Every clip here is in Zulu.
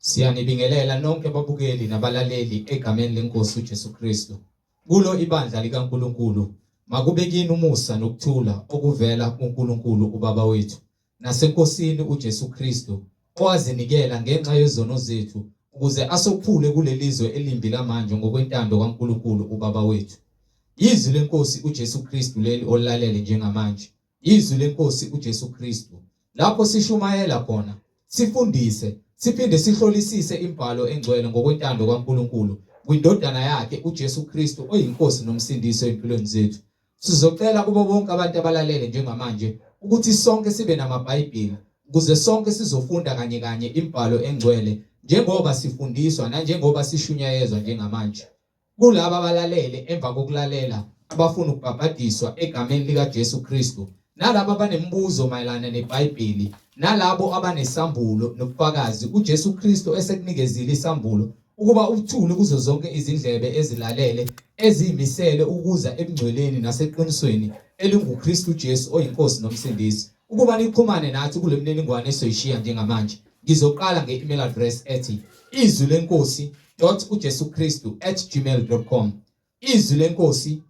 Siyanibingelela nonke babukeli nabalaleli egameni lenkosi uJesu Kristu. Kulo ibandla likaNkulunkulu makube kini umusa nokuthula okuvela kuNkulunkulu uBaba wethu naseNkosini uJesu Kristu owazinikela ngenxa yezono zethu ukuze asophule kulelizwe elimbi lamanje ngokwentando kaNkulunkulu uBaba wethu. Izwi lenkosi uJesu Kristu leli olilalele njengamanje. Izwi lenkosi uJesu Kristu. Lapho sishumayela khona, sifundise, siphinde sihlolisise imbhalo engcwele ngokwentando kaNkulunkulu kwindodana yakhe uJesu Kristu oyinkosi nomsindisi empilweni zethu. Sizocela kubo bonke abantu abalalele njengamanje ukuthi sonke sibe namaBhayibheli ukuze sonke sizofunda kanye kanye imbhalo engcwele njengoba sifundiswa nanjengoba sishunyayezwa njengamanje. Kulaba abalalele emva kokulalela abafuna ukubhabhadiswa egameni likaJesu Kristu, nalabo abanemibuzo mayelana neBhayibheli, nalabo abanesambulo nobufakazi uJesu Kristu esekunikezile isambulo ukuba uthule kuzo zonke izindlebe ezilalele eziyimisele ukuza ebungcweleni naseqinisweni elinguKristu Jesu oyiNkosi noMsindisi. Ukuba nixhumane nathi kule mininingwane esoyishiya njengamanje, ngizoqala nge-email address ethi izwi lenkosi ujesuKristu@gmail.com, izwi lenkosi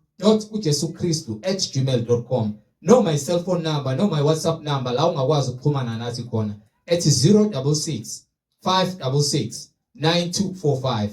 ujesuKristu@gmail.com, noma i-cellphone number noma i-WhatsApp number la ungakwazi ukuxhumana nathi khona ethi 066 566 9245,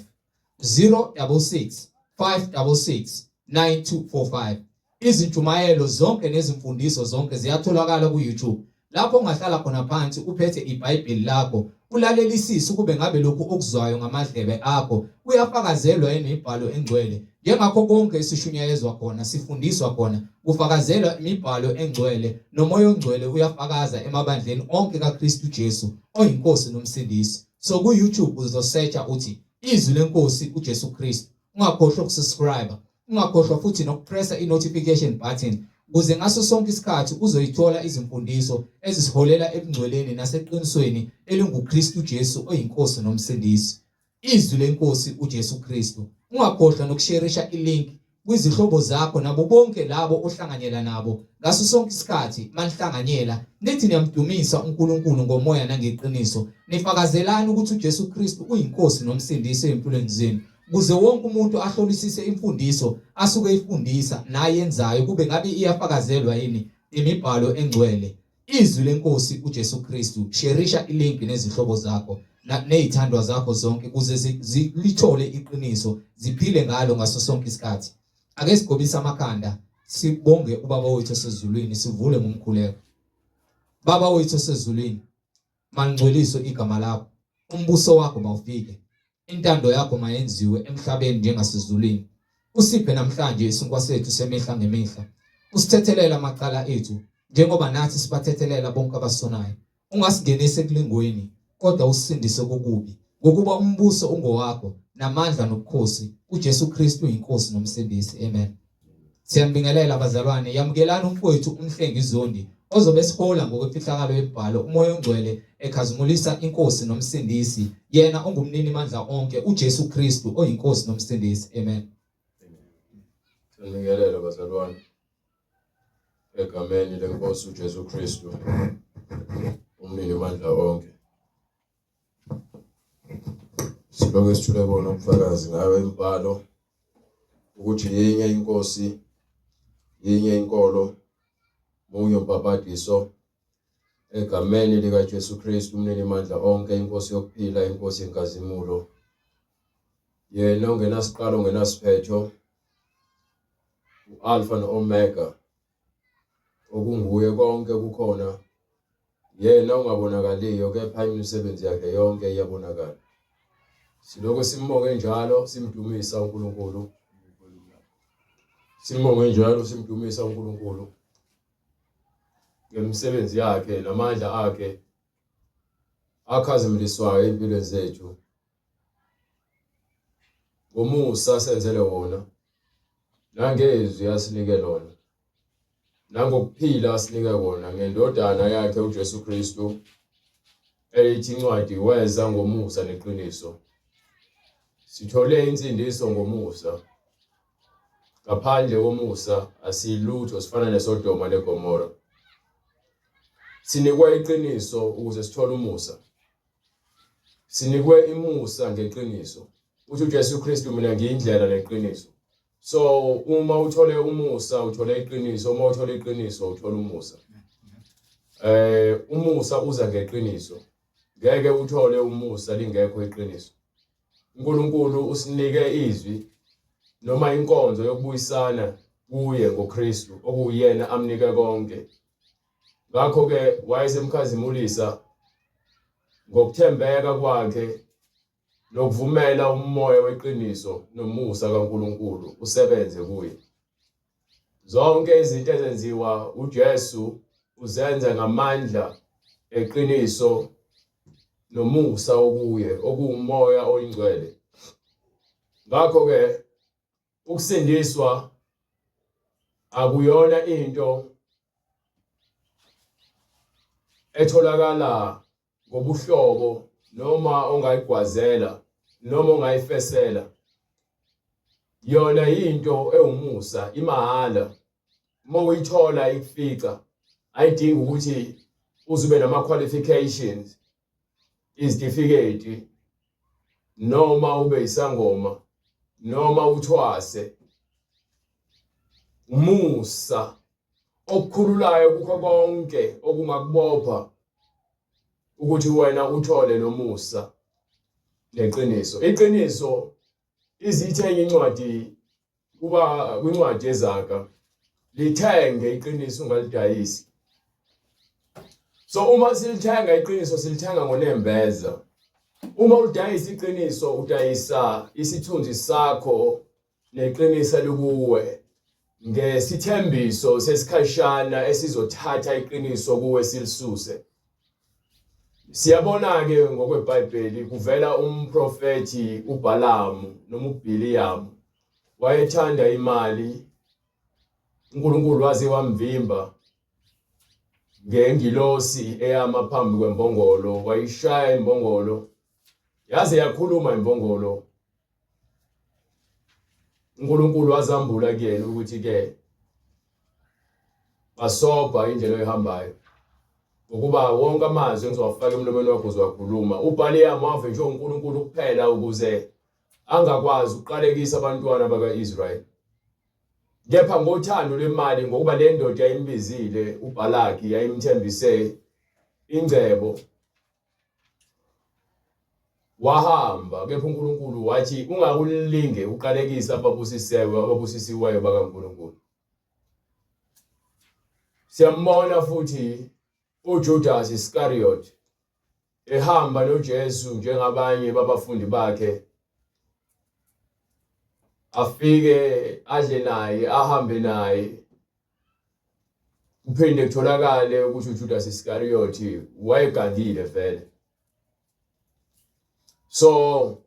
066 566 9245. Izintshumayelo zonke nezimfundiso zonke ziyatholakala ku-YouTube lapho ungahlala khona phansi uphethe iBhayibheli lakho ulalelisise ukube ngabe lokhu okuzwayo ngamadlebe akho kuyafakazelwa yini imibhalo engcwele. Njengakho konke esishunyayezwa khona, sifundiswa khona, kufakazelwa imibhalo engcwele, noMoya oNgcwele uyafakaza emabandleni onke kaKristu Jesu oyiNkosi noMsindisi. So ku-YouTube uzosearcha uthi Izwi leNkosi uJesu Kristu. Ungakhohlwa ukusubscribe, ungakhohlwa futhi nokupressa i-notification button ukuze ngaso sonke isikhathi uzoyithola izimfundiso ezisiholela ebungcweleni naseqinisweni elinguKristu Jesu oyiNkosi noMsindisi. Izwi leNkosi uJesu Kristu. Ungakhohlwa nokusherisha ilink kwizihlobo zakho nabo bonke labo ohlanganyela nabo ngaso sonke isikhathi. Manihlanganyela nithi niyamdumisa uNkulunkulu ngomoya nangeqiniso, nifakazelani ukuthi uJesu Kristu uyiNkosi noMsindisi ezimpilweni zenu, ukuze wonke umuntu ahlolisise imfundiso asuke ifundisa nayenzayo kube ngabe iyafakazelwa yini imibhalo engcwele. Izwi lenkosi uJesu Kristu. Sherisha ilink nezihlobo zakho nezithandwa zakho zonke ukuze zilithole iqiniso, ziphile ngalo ngaso sonke isikhathi. Ake sigobise amakhanda, sibonge uBaba wethu osezulwini, sivule ngomkhuleko. Baba wethu osezulwini, malingcweliswe igama lakho, umbuso wakho mawufike, intando yakho mayenziwe emhlabeni njengasezulwini. Usiphe namhlanje isinkwa sethu semihla ngemihla, usithethelele amacala ethu njengoba nathi sibathethelela bonke abasonayo. Ungasingenisi ekulingweni, kodwa usisindise kokubi, ngokuba umbuso ungowakho, namandla nobukhosi, uJesu Kristu iNkosi noMsindisi. Amen. Siyanibingelela bazalwane, yamukelani umfowethu uMhlengi Zondi ozobe esihola ngokwemfihlakalo yemibhalo, uMoya oNgcwele ekhazimulisa iNkosi noMsindisi, yena ongumnini mandla onke, uJesu Kristu oyiNkosi noMsindisi. Amen. Siyanibingelela bazalwane egameni lenkosi uJesu Kristu umnini mandla onke. Silokhu esithule bona ubufakazi ngayo imibhalo ukuthi yinye inkosi, yinye inkolo, munye umbhabhadiso egameni likaJesu Kristu umnini mandla onke, inkosi yokuphila, inkosi yenkazimulo, yena ongenasiqalo ongenasiphetho, u-Alfa no-Omega, okunguye konke kukhona, yena ongabonakaliyo kepha imisebenzi yakhe yonke iyabonakala. Silokhu simbonge njalo simdumisa uNkulunkulu, simbonge njalo simdumisa uNkulunkulu ngemisebenzi yakhe namandla akhe akhazimuliswayo empilweni zethu. Ngomusa asenzele wona, nangezwi asinike lona, nangokuphila asinike kona ngendodana yakhe uJesu Kristu, eyithi incwadi weza ngomusa neqiniso. Sithole insindiso ngomusa. Ngaphandle komusa asilutho, sifana neSodoma neGomora. Sinikwa iqiniso ukuze sithole umusa. Sinikwe imusa ngeqiniso. Uthi uJesu Kristu mina ngiyindlela neqiniso. So uma uthole umusa uthole iqiniso, uma uthole iqiniso uthola umusa. Umusa uza ngeqiniso. Ngeke uthole umusa lingekho iqiniso. uNkulunkulu usinike izwi noma inkonzo yokubuyisana kuye ngoKristu okuwuyena amnike konke. Ngakho-ke wayesemkhazimulisa ngokuthembeka kwakhe nokuvumela umoya weqiniso nomusa kaNkulunkulu usebenze kuye. Zonke izinto ezenziwa uJesu uzenza ngamandla eqiniso nomusa okuye okuwumoya oyingcwele. Ngakho-ke ukusindiswa akuyona into etholakala ngobuhlobo noma ongayigwazela noma ongayifesela. Yona yinto ewumusa, imahhala. Uma uyithola ikufica, ayidingi ukuthi uze ube nama-qualifications, izitifiketi noma ube isangoma noma uthwase. Umusa okukhululayo kukho konke okungakubopha ukuthi wena uthole lo musa neqiniso. Iqiniso izithe enye incwadi kuba kwincwadi yeZaga lithenge iqiniso ungalidayisi. So uma silithenga iqiniso silithenga ngonembeza. Uma udayisa iqiniso udayisa isithunzi sakho neqiniso likuwe ngesithembiso sesikhashana esizothatha iqiniso kuwe silisuse. Siyabona-ke ngokweBhayibheli kuvela umprofethi uBhalamu noma uBhiliyamu wayethanda imali, uNkulunkulu waze wamvimba ngengilosi eyama phambi kwembongolo, wayishaya imbongolo yaze yakhuluma imbongolo. uNkulunkulu wazambula kuyena ukuthi ke basobha indlela oyihambayo ngokuba wonke amazwi engizowafaka emlomeni wakho uzowakhuluma. UBhaliyamu wavinjwa uNkulunkulu kuphela ukuze angakwazi ukuqalekisa abantwana baka-Israyeli. Kepha ngothando lwemali, ngokuba le ndoda yayimbizile uBhalaki yayimthembise ingcebo, Wahamba, kepha uNkulunkulu wathi ungakulinge uqalekise ababusisiwe, ababusisiweyo bakaNkulunkulu. Siyambona futhi uJudas Iscariot ehamba noJesu njengabanye babafundi bakhe, afike adle naye, ahambe naye, Kuphinde kutholakale ukuthi uJudas Iscariot wayegangile vele. So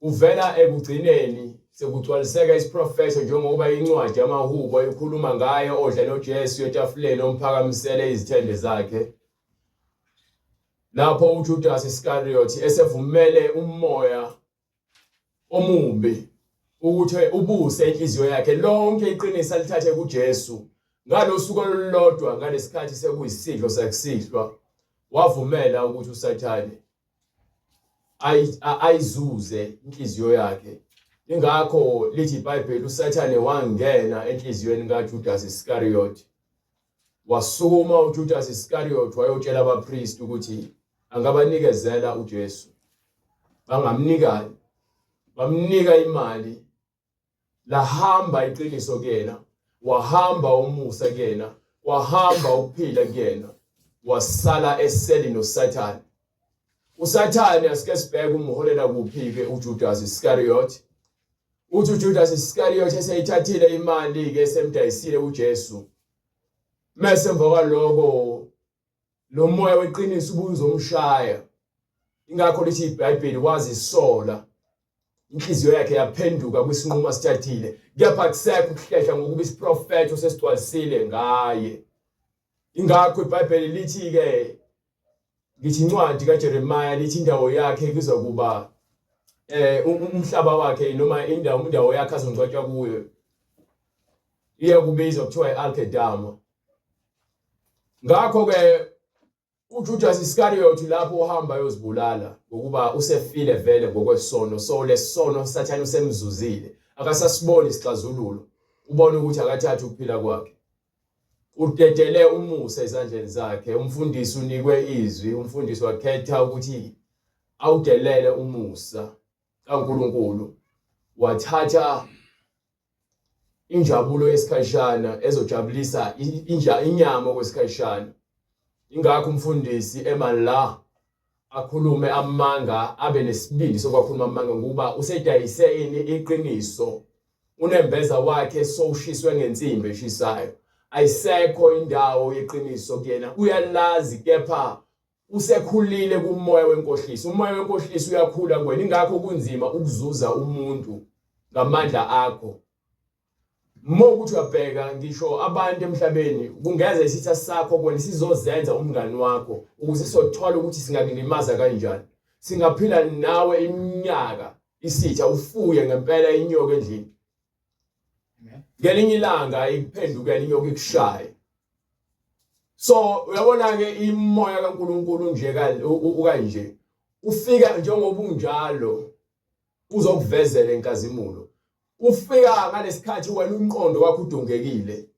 uvela ekugcineni sekugcwaliseka isiprofetho njengoba incwadi yamaHubo ikhuluma ngaye odla noJesu etafuleni omphakamisele izithende zakhe. Lapho uJudas Iscariot esevumele umoya omubi ukuthi ubuse inhliziyo yakhe lonke iqiniso alithathe kuJesu ngalosuku olulodwa ngalesikhathi sekuyisidlo sakusihlwa wavumela ukuthi uSathane ayizuze inhliziyo yakhe. Ingakho lithi iBhayibheli uSathane wangena enhliziyweni kaJudas Iscariot. Wasukuma uJudas Iscariot wayotshela abapristi ukuthi angabanikezela uJesu. Bangamnikani? Bamnika imali. Lahamba iqiniso kuyena, wahamba umusa kuyena, wahamba ukuphila kuyena, wasala eseli noSathane. USathane asike sibheke umholela kuphi-ke uJudas Iscariot. Uthi uJudas Iscariot eseyithathile imali-ke esemdayisile uJesu. Mese emva kwaloko lo moya weqiniso ubuzomshaya. Ingakho lithi iBhayibheli wazisola. Inhliziyo yakhe yaphenduka kwisinqumo asithathile. Kepha kusekho ukuhlehla ngokuba isiprofetho sesigcwalisile ngaye. Ingakho iBhayibheli lithi-ke ngithi incwadi kaJeremiah lithi indawo yakhe kuzokuba umhlaba wakhe noma indawo yakhe azongcwatshwa kuyo iyakubizwa kuthiwa i-Alkedama. Ngakho-ke UJudas Iscariot lapho uhamba ayozibulala ngokuba usefile vele ngokwesono. So lesono Sathane usemzuzile. Akasasiboni isixazululo. Ubona ukuthi akathathe ukuphila kwakhe. Udedele umusa ezandleni zakhe. Umfundisi unikwe izwi, umfundisi wakhetha ukuthi awudelele umusa kaNkuluNkulu. Wathatha injabulo yesikhashana ezojabulisa inja inyama okwesikhashana. Ingakho umfundisi ema la akhulume amanga abe nesibindi sokwakhuluma amanga ngokuba usedayise ini iqiniso unembeza wakhe sowushiswe ngensimbi eshisayo ayisekho indawo yeqiniso kuyena uyalazi kepha usekhulile kumoya wenkohliso umoya wenkohliso uyakhula kuwena ingakho kunzima ukuzuza umuntu ngamandla akho uma ukuthi uyabheka ngisho abantu emhlabeni kungeza isitha sakho kuwena sizozenza umngani wakho ukuze sothola ukuthi singakulimaza kanjani singaphila nawe iminyaka isitha ufuye ngempela inyoka endlini ngelinye ilanga ikuphendukela inyoka ikushaye so uyabona ke imoya kaNkuluNkulu nje ukanje ufika njengoba unjalo uzokuvezela inkazimulo ufika ngalesikhathi wena umqondo wakho udungekile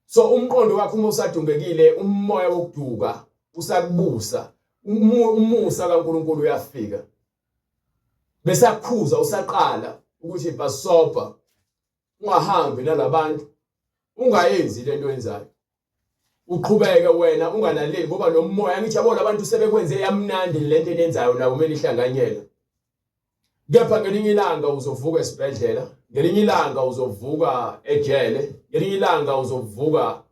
so umqondo wakho uma usadungekile umoya wokuduka usakubusa umusa kaNkuluNkulu uyafika besakhuza usaqala ukuthi basopa ungahambi nalabantu ungayenzi lento oyenzayo uqhubeke wena ungalaleli ngoba lo moya ngithi yabo labantu sebekwenze yamnandi lento eniyenzayo nawo kumele ihlanganyela kepha ngelinye ilanga uzovuka esibhedlela ngelinye ilanga uzovuka ejele ngelinye ilanga uzovuka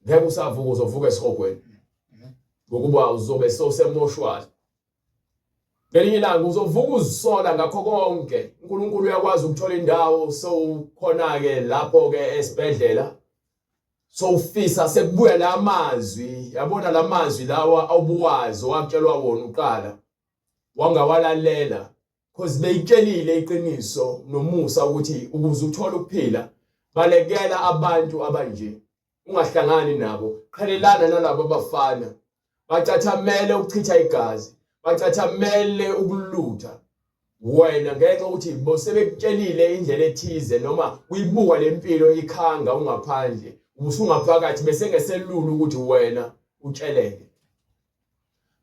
ngeke usavuka uzovuka esihogweni ngokuba uzobe sewusemoshwali Ngelinye ilanga uzovuka uzisola ngakho konke. uNkulunkulu uyakwazi ukuthola indawo sewukhona-ke lapho-ke esibhedlela sowufisa sekubuya la mazwi yabona la mazwi lawa awubuwazi owatshelwa wona uqala wangawalalela cause beyitshelile iqiniso nomusa ukuthi ukuze uthole ukuphila balekela abantu abanje ungahlangani nabo qhelelana nalabo abafana bacathamele ukuchitha igazi bacathamele ukulutha wena ngenxa ukuthi bosebekutshelile indlela ethize noma uyibuka lempilo ikhanga ungaphandle ubusungaphakathi bese ngeselula ukuthi wena utsheleke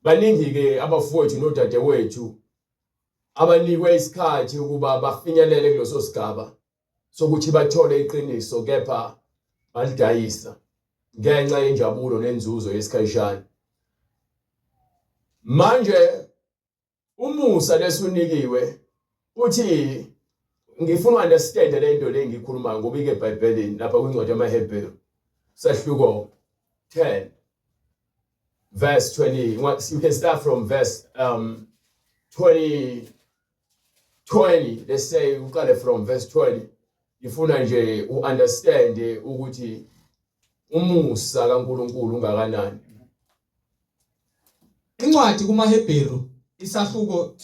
baningi ke abafowethu nodadewethu abanikwe isikhathi ukuba bafinyelele kuleso sigaba sokuthi bathole iqiniso kepha balidayisa ngenxa yenjabulo nenzuzo yesikhashana. Manje umusa lesunikiwe uthi ngifuna understand le nto le ngikhulumayo ngoba ike eBhayibhelini lapha kwincwadi yamaHebheru sahluko 10 verse 20 you can start from verse 20 20 let's say uqale from verse 20 ngifuna nje uunderstand ukuthi umusa kaNkuluNkulu ungakanani. Incwadi kumaHebheru isahluko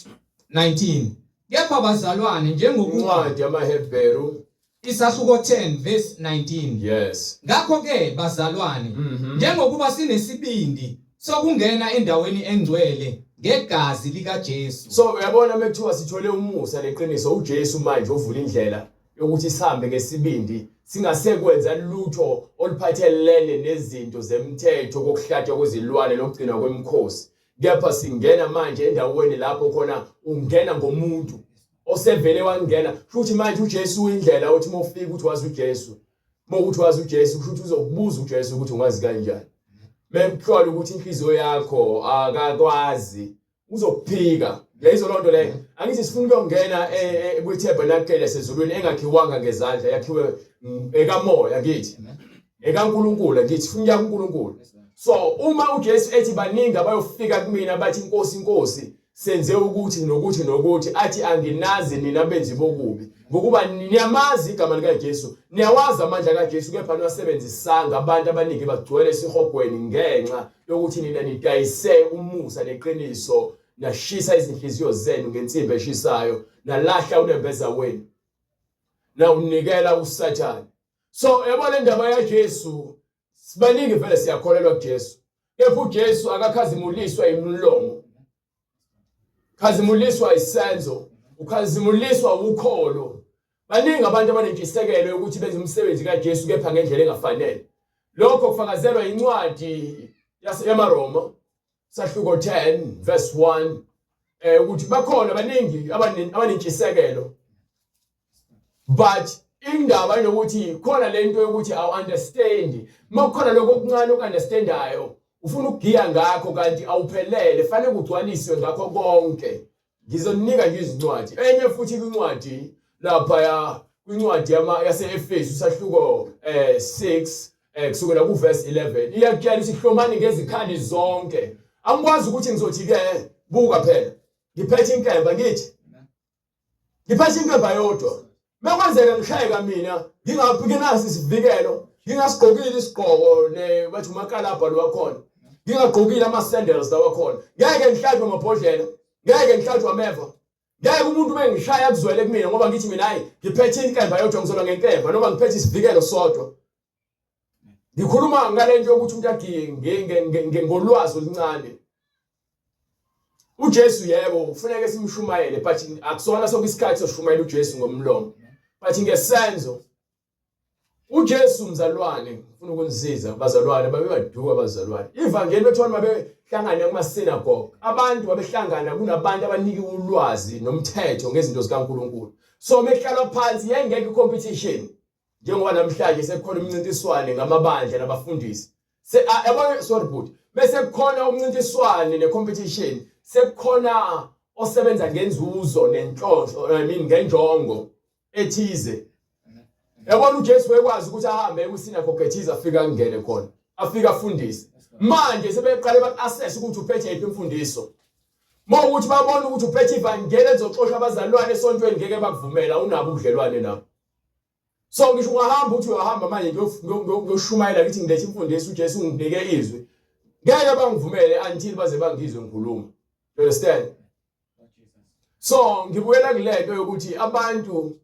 19. Kepha bazalwane njengokuba Incwadi yamaHebheru isahluko 10 verse 19. Yes. Ngakho ke bazalwane njengokuba sinesibindi sokungena endaweni engcwele ngegazi likaJesu. So uyabona mekuthiwa sithole umusa neqiniso uJesu manje ovula indlela yokuthi sihambe ngesibindi singasekwenza lutho oluphathelene nezinto zemthetho kokuhlatshwa kwezilwane nokugcinwa kwemikhosi kepha singena manje endaweni lapho khona ungena ngomuntu osevele wangena futhi manje uJesu uyindlela othi uma ufika ukuthi wazi uJesu uma ukuthi wazi uJesu kusho ukuthi uzokubuza uJesu ukuthi ungazi kanjani mekuhlola ukuthi inhliziyo yakho akakwazi uzokuphika yayizo loo nto leyo angithi sifuna ukuyongena e, e, kwitabernakele yasezulwini engakhiwanga ngezandla yakhiwe ekamoya ngithi ekaNkulunkulu ngithi sifuna ukuya kuNkulunkulu so uma uJesu ethi baningi abayofika kumina bathi inkosi inkosi senze ukuthi nokuthi nokuthi athi anginazi nina benzi bokubi ngokuba niyamazi igama likaJesu niyawazi amandla kaJesu kepha niwasebenzisanga abantu abaningi bagcwele esihogweni ngenxa yokuthi nina nidayise umusa neqiniso nashisa izinhliziyo zenu ngensimbi eshisayo nalahla unembeza wenu nawunikela uSathane so yabona indaba yaJesu sibaningi vele siyakholelwa kuJesu. Kepha uJesu akakhazimuliswa imilomo. Khazimuliswa isenzo, ukhazimuliswa ukholo. Baningi abantu abanentshisekelo yokuthi benze umsebenzi kaJesu kepha ngendlela engafanele. Lokho kufakazelwa incwadi yamaRoma sahluko 10 verse 1 ukuthi bakhona baningi abanentshisekelo but indaba inokuthi khona lento yokuthi awu understand makukhona lokho okuncane okunderstandayo ufuna ukugiya ngakho kanti awuphelele fanele kugcwaliswe ngakho konke. Ngizoninika nje izincwadi enye futhi kwincwadi lapha ya kwincwadi yama yase-Efesu sahluko 6 kusukela kuverse 11 iyakutshela ukuthi hlomani ngezikhali zonke. Angikwazi ukuthi ngizothi ke buka phela ngiphethe inkemba ngithi ngiphethe inkemba yodwa mekwenzeka ngishayeka mina ngingaphi isivikelo ngingasigqokile isigqoko ne bathi umakalabha lo wakhona ngingagqokile ama sandals lawa khona ngeke ngihlatshwe amabhodlela ngeke ngihlatshwe ameva ngeke umuntu mengishaya kuzwele kumina ngoba ngithi mina hayi ngiphethe inkemba yodwa ngizolwa ngenkemba noma ngiphethe isivikelo sodwa. Ngikhuluma ngale nto yokuthi umuntu agiye ngolwazi oluncane. UJesu yebo kufuneka simshumayele but akusona sonke isikhathi soshumayela uJesu ngomlomo but ngesenzo. uJesu mzalwane ngifuna ukunisiza bazalwane babebaduka abazalwane ivangeli bethona babehlangana kuma synagogue abantu babehlangana kunabantu abanika ulwazi nomthetho ngezinto zikaNkuluNkulu. So mekuhlalwa phansi yayingekho competition njengoba namhlanje sekukhona umncintiswane ngamabandla nabafundisi. Se yabo sorry bhuti bese kukhona umncintiswane ne-competition sekukhona osebenza ngenzuzo nenhloso I mean ngenjongo ethize. Yabona uJesu wekwazi ukuthi ahambe kwisinagoge ethize afike angene khona afike afundise. Manje sebeqale baku-assess ukuthi uphethe yiphi imfundiso. Uma ukuthi babona ukuthi uphethe ivangeli elizoxosha abazalwane esontweni ngeke bakuvumela unabo ubudlelwane nabo. So ngisho ungahamba uthi uyahamba manje ngiyoshumayela ngithi ngilethe imfundiso uJesu unginike izwi ngeke bangivumele until baze bangizwe ngikhuluma. You understand? So ngibuyela kulento yokuthi abantu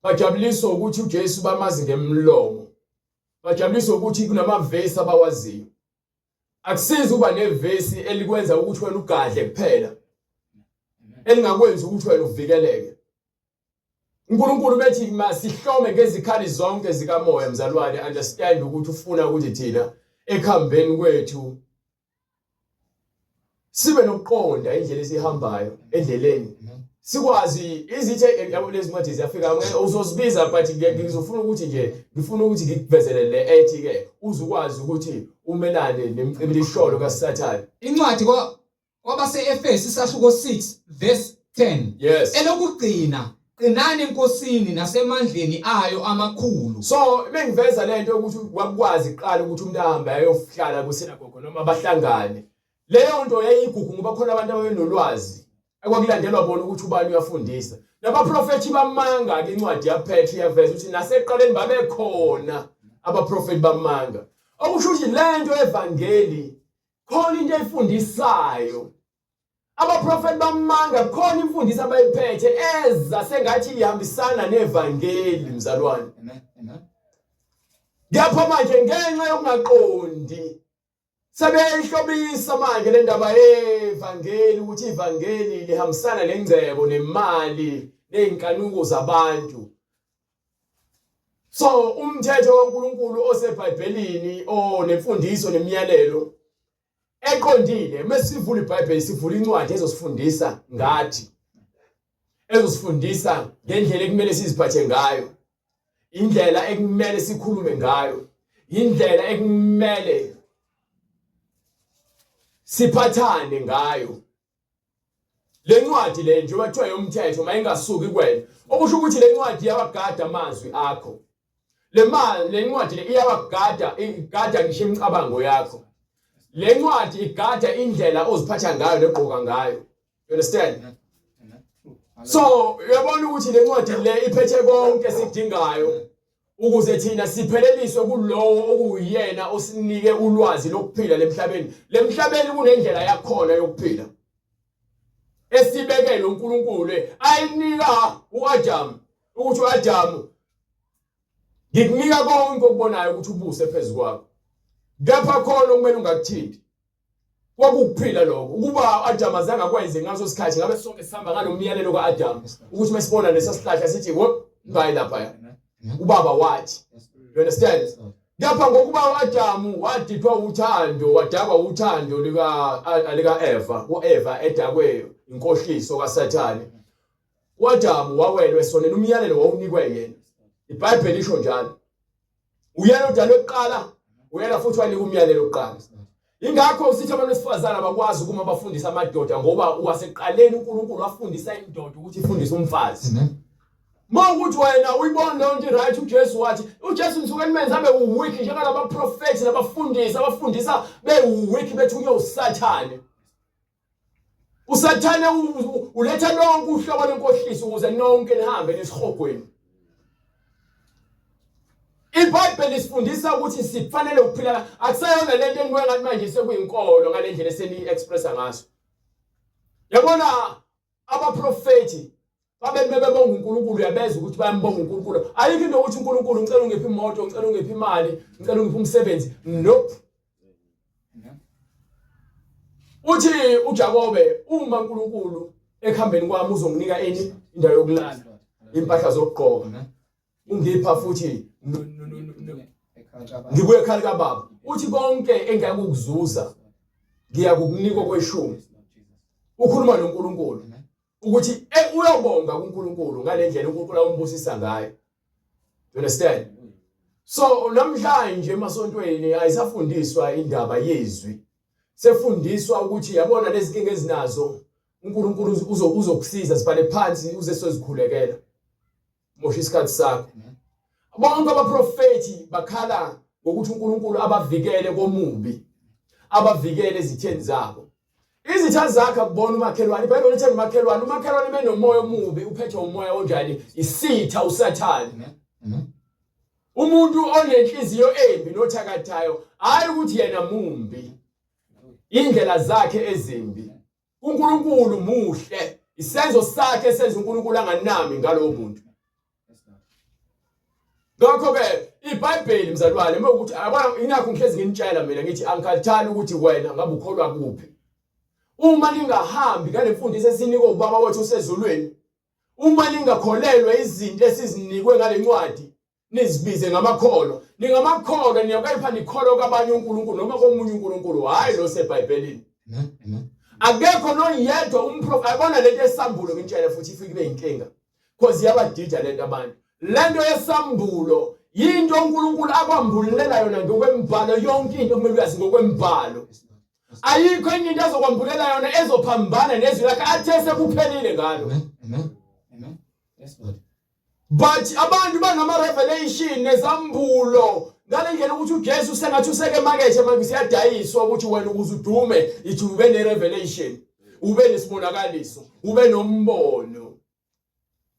bajabuliswa ukuthi uJesu bamazi ngemlomo bajabuliswa ukuthi kunamavesi abawaziyo. Akusizi uba nevesi elikwenza ukuthi wena ugadle kuphela elingakwenzi ukuthi wena uvikeleke. uNkulunkulu bethi masihlome ngezikhali zonke zikamoya mzalwane understand ukuthi ufuna ukuthi thina ekuhambeni kwethu sibe nokuqonda indlela esihambayo endleleni sikwazi izithe yabo lezi ncwadi ziyafika uzozibiza but ngizofuna ukuthi nje ngifuna ukuthi ngikuvezele le ethi ke uzukwazi ukuthi umelane nemcibilisholo kaSathane. Incwadi Kwabase-Efesu isahluko 6 verse 10. Yes. Elokugcina, qinani eNkosini nasemandleni ayo amakhulu. So mengiveza lento ukuthi wakwazi kuqala ukuthi umuntu ahambe ayohlala kusinagogo noma bahlangane. Leyo nto yayigugu ngoba khona abantu ababenolwazi ekwakulandelwa bona ukuthi ubani uyafundisa. Nabaprofethi bamanga ke incwadi yaPetru iyaveza ukuthi nasekuqaleni babekhona abaprofethi bamanga. Okusho ukuthi lento evangeli khona into efundisayo abaprofeti bamanga khona imfundiso abayiphethe eza sengathi ihambisana nevangeli mzalwane. Amen. Amen. Kepha manje ngenxa yokungaqondi sebeyihlobisa manje le ndaba yevangeli ukuthi ivangeli lihambisana nengcebo nemali nezinkanuko zabantu. So umthetho kaNkuluNkulu oseBhayibhelini onemfundiso nemiyalelo eqondile mesivula iBhayibheli sivula incwadi ezosifundisa ngathi ezosifundisa ngendlela ekumele siziphathe ngayo indlela ekumele sikhulume ngayo indlela ekumele siphathane ngayo. Le ncwadi le njengoba kuthiwa yomthetho mayingasuki kuwena okusho ukuthi le ncwadi iyawagada amazwi akho. Le mali le ncwadi le iyawagada igada ngisho imicabango yakho. Le ncwadi igada indlela oziphatha ngayo negqoka ngayo. You understand? So uyabona ukuthi le ncwadi le iphethe konke esikudingayo ukuze thina sipheleliswe kulowo okuwuyena osinike ulwazi lokuphila lemhlabeni. Lemhlabeni kunendlela yakhona yokuphila esibekele uNkulunkulu ayinika uAdam ukuthi uAdam ngikunika konke okubonayo ukuthi ubuse phezu kwakho kepha khona okumele ungakuthinti. Kwakukuphila lokho. Ukuba uAdam azange akwenze ngaso sikhathi ngabe sonke sihamba ngalomyalelo kaAdam ukuthi mesibona lesa sihlahla sithi whoop ngayi lapha. Ubaba wathi. You understand? Kepha ngokuba uAdamu wadidwa uthando, wadakwa uthando lika lika Eva, uEva edakwe inkohliso kaSathane. UAdamu wawelwe esonweni, umyalelo wawunikwe yena. IBhayibheli lisho njalo. Uyena odalwe kuqala, uyena futhi wanika umyalelo kuqala. Ingakho sithi abantu besifazane abakwazi ukuma bafundisa amadoda ngoba wasekuqaleni uNkulunkulu wafundisa indoda ukuthi ifundise umfazi. Amen. Uma ukuthi wena uyibona leyo nto right uJesu wathi uJesu nisuke nimenze abe uweak njengalaba prophets nabafundisi abafundisa be weak bethunywe uSathane. uSathane uletha lonke uhlobo lenkohliso ukuze nonke nihambe nisihogweni. IBhayibheli lisifundisa ukuthi sifanele ukuphila akuseyona lento enibuya ngathi manje sekuyinkolo ngalendlela eseni-expressa ngaso. Yabona abaprofethi babe bebonga uNkulunkulu uyabeza ukuthi bayambonga uNkulunkulu. Ayikho into ukuthi uNkulunkulu ngicela ungiphe imoto, ngicela ungiphe imali, ngicela ungiphe umsebenzi. Nope. Uthi uJakobe uma uNkulunkulu ekuhambeni kwami uzonginika ini indawo yokulala, impahla zokugqoka. Ungipha futhi ngibuye ekhaya kababa. Uthi konke engiyakukuzuza ngiyakukunika okweshumi. Ukhuluma noNkulunkulu ukuthi eh, uyobonga kuNkulunkulu ngalendlela uNkulunkulu awumbusisa ngayo. You understand? So namhlanje emasontweni ayisafundiswa indaba yezwi. Sefundiswa ukuthi yabona lezi nkinga ezinazo uNkulunkulu uzokusiza sibhale phansi uze sozikhulekela. Mosha isikhathi sakho. Bonke abaprofethi bakhala ngokuthi uNkulunkulu abavikele komubi, abavikele ezitheni zabo. Izitha zakhe akubona umakhelwane, iBhayibheli lithi umakhelwane, umakhelwane benomoya omubi, uphethwe umoya onjani? Isitha uSathane. Umuntu onenhliziyo embi nothakathayo, hayi ukuthi yena mumbi. Indlela zakhe ezimbi. UNkulunkulu muhle. Isenzo sakhe senza uNkulunkulu anganami ngalowo muntu. Ngakho ke iBhayibheli mzalwane uma ukuthi yabona ingakho ngihlezi nginitshela mina ngithi angikhathali ukuthi wena ngabe ukholwa kuphi. Uma ningahambi ngale mfundiso esinikwe ubaba wethu osezulwini, uma ningakholelwa izinto esizinikwe ngale ncwadi, nizibize ngamakholwa ningamakholwa niyakepha nikholwa kwabanye uNkulunkulu noma komunye uNkulunkulu hayi lo seBhayibhelini akekho noyedwa umprofeti ayibona lento esambulo ngintshele futhi ifike ibe inkinga because iyabadida lento abantu lento yesambulo yinto uNkulunkulu akwambulela yona ngokwembhalo yonke into kumele uyazi ngokwembhalo ayikho enye into azokwambulela yona ezophambana nezwi lakhe athe sekuphelile ngalo amen amen amen yes lord But abantu banama revelation nezambulo ngale ndlela ukuthi uJesu sengathi useke emakethe manje siyadayiswa ukuthi wena ukuze udume ithi ube ne revelation ube nesibonakaliso ube nombono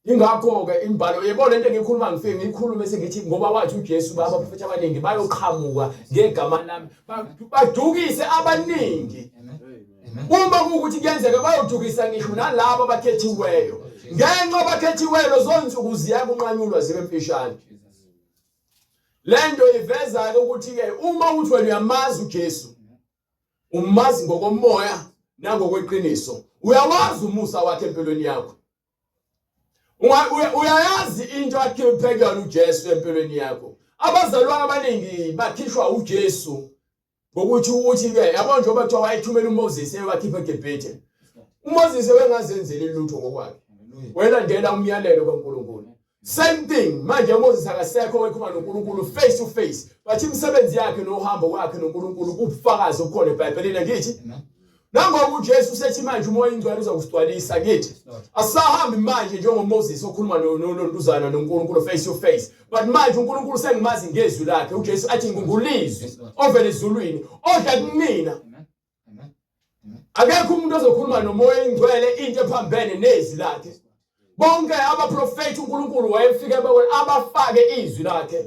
ingakho ke imbhalo yebo lento engikhuluma ngifike ngikhulume sengithi ngoba wathi uJesu baba abaprofethi abaningi bayoqhamuka ngegama lami badukise abaningi Uma kuwukuthi kuyenzeka bayodukisa ngisho nalabo abakhethiweyo. Ngenxa abakhethiweyo lezonsuku ziyakunqanyulwa zibe mfishane. Lento iveza ke ukuthi ke uma uthi wena uyamazi uJesu umazi ngokomoya nangokweqiniso uyawazi umusa wakhe empilweni yakho uyayazi into akhiphe kuyona uJesu empilweni yakho abazalwane abaningi bakhishwa uJesu Ngokuthi uthi ke yabo njengoba kuthiwa wayethumela uMoses ewakhipha eGibhithe. uMoses wengazenzeli lutho ngokwakhe. Welandela umyalelo kaNkulunkulu. Same thing manje uMoses akasekho wekhuluma noNkulunkulu face to face. But imisebenzi yakhe nohambo kwakhe noNkulunkulu kubufakazi obukhona eBhayibhelini ngithi. Nangoba uJesu usethi manje uMoya oyiNgcwele uzokusigcwalisa kithi. Asisahambi manje njengoMoses okhuluma nontuzana noNkulunkulu face to face. But manje uNkulunkulu sengimazi ngezwi lakhe. uJesu athi ngingulizwi ovela ezulwini odla kumina. Akekho umuntu ozokhuluma noMoya oyiNgcwele into ephambene nezwi lakhe. Bonke abaprofethi uNkulunkulu wayefike abafake izwi lakhe.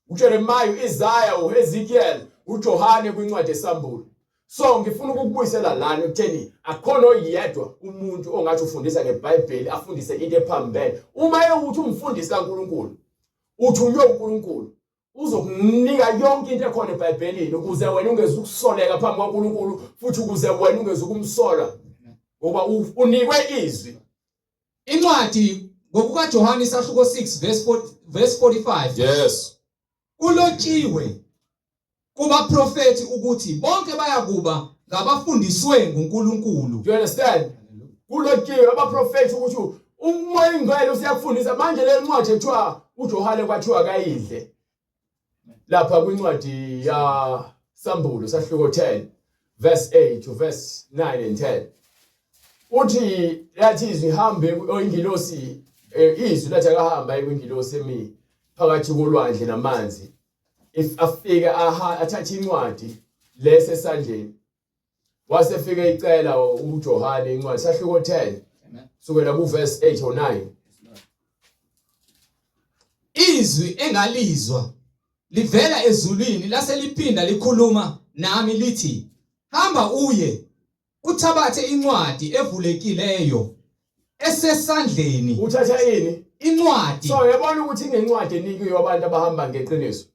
uJeremiah, uIsaya, uHezekiel, uJohane kwincwadi yeSambulo. So ngifuna ukukubuyisela lana ekutheni akukhona oyedwa umuntu ongathi ufundisa ngeBhayibheli afundise into ephambene. Uma ewukuthi umfundisi kaNkulunkulu, uthunywe uNkulunkulu. Uzokunika yonke into ekhona eBhayibhelini ukuze wena ungezukusoleka phambi kwaNkulunkulu futhi ukuze wena ungezukumsola ngoba unikwe izwi. Incwadi ngokukaJohane isahluko 6 verse 4 verse 45. Yes. Kulotshiwe kubaprofethi ukuthi bonke bayakuba ngabafundiswe nguNkulunkulu. Do you understand? Kulotshiwe abaprofethi ukuthi uMoya oyiNgcwele usiyakufundisa manje le ncwadi ekuthiwa uJohane kwathiwa kayidle. Lapha kwincwadi ya Sambulo sahluko 10 verse 8 to verse 9 and 10. Uthi lathi izwi hambe oyingilosi eh, izwi lathi akahamba kwingilosi emi phakathi kolwandle namanzi if afike aha athathe incwadi lese esandleni wase efike icela uJohane incwadi sahluko 10 sukela ku verse 8 or 9 Izwi engalizwa livela ezulwini lase liphinda likhuluma nami lithi hamba uye uthabathe incwadi evulekileyo esesandleni. Uthatha ini? Incwadi. So uyabona ukuthi inencwadi enikiwe abantu abahamba ngeqiniso.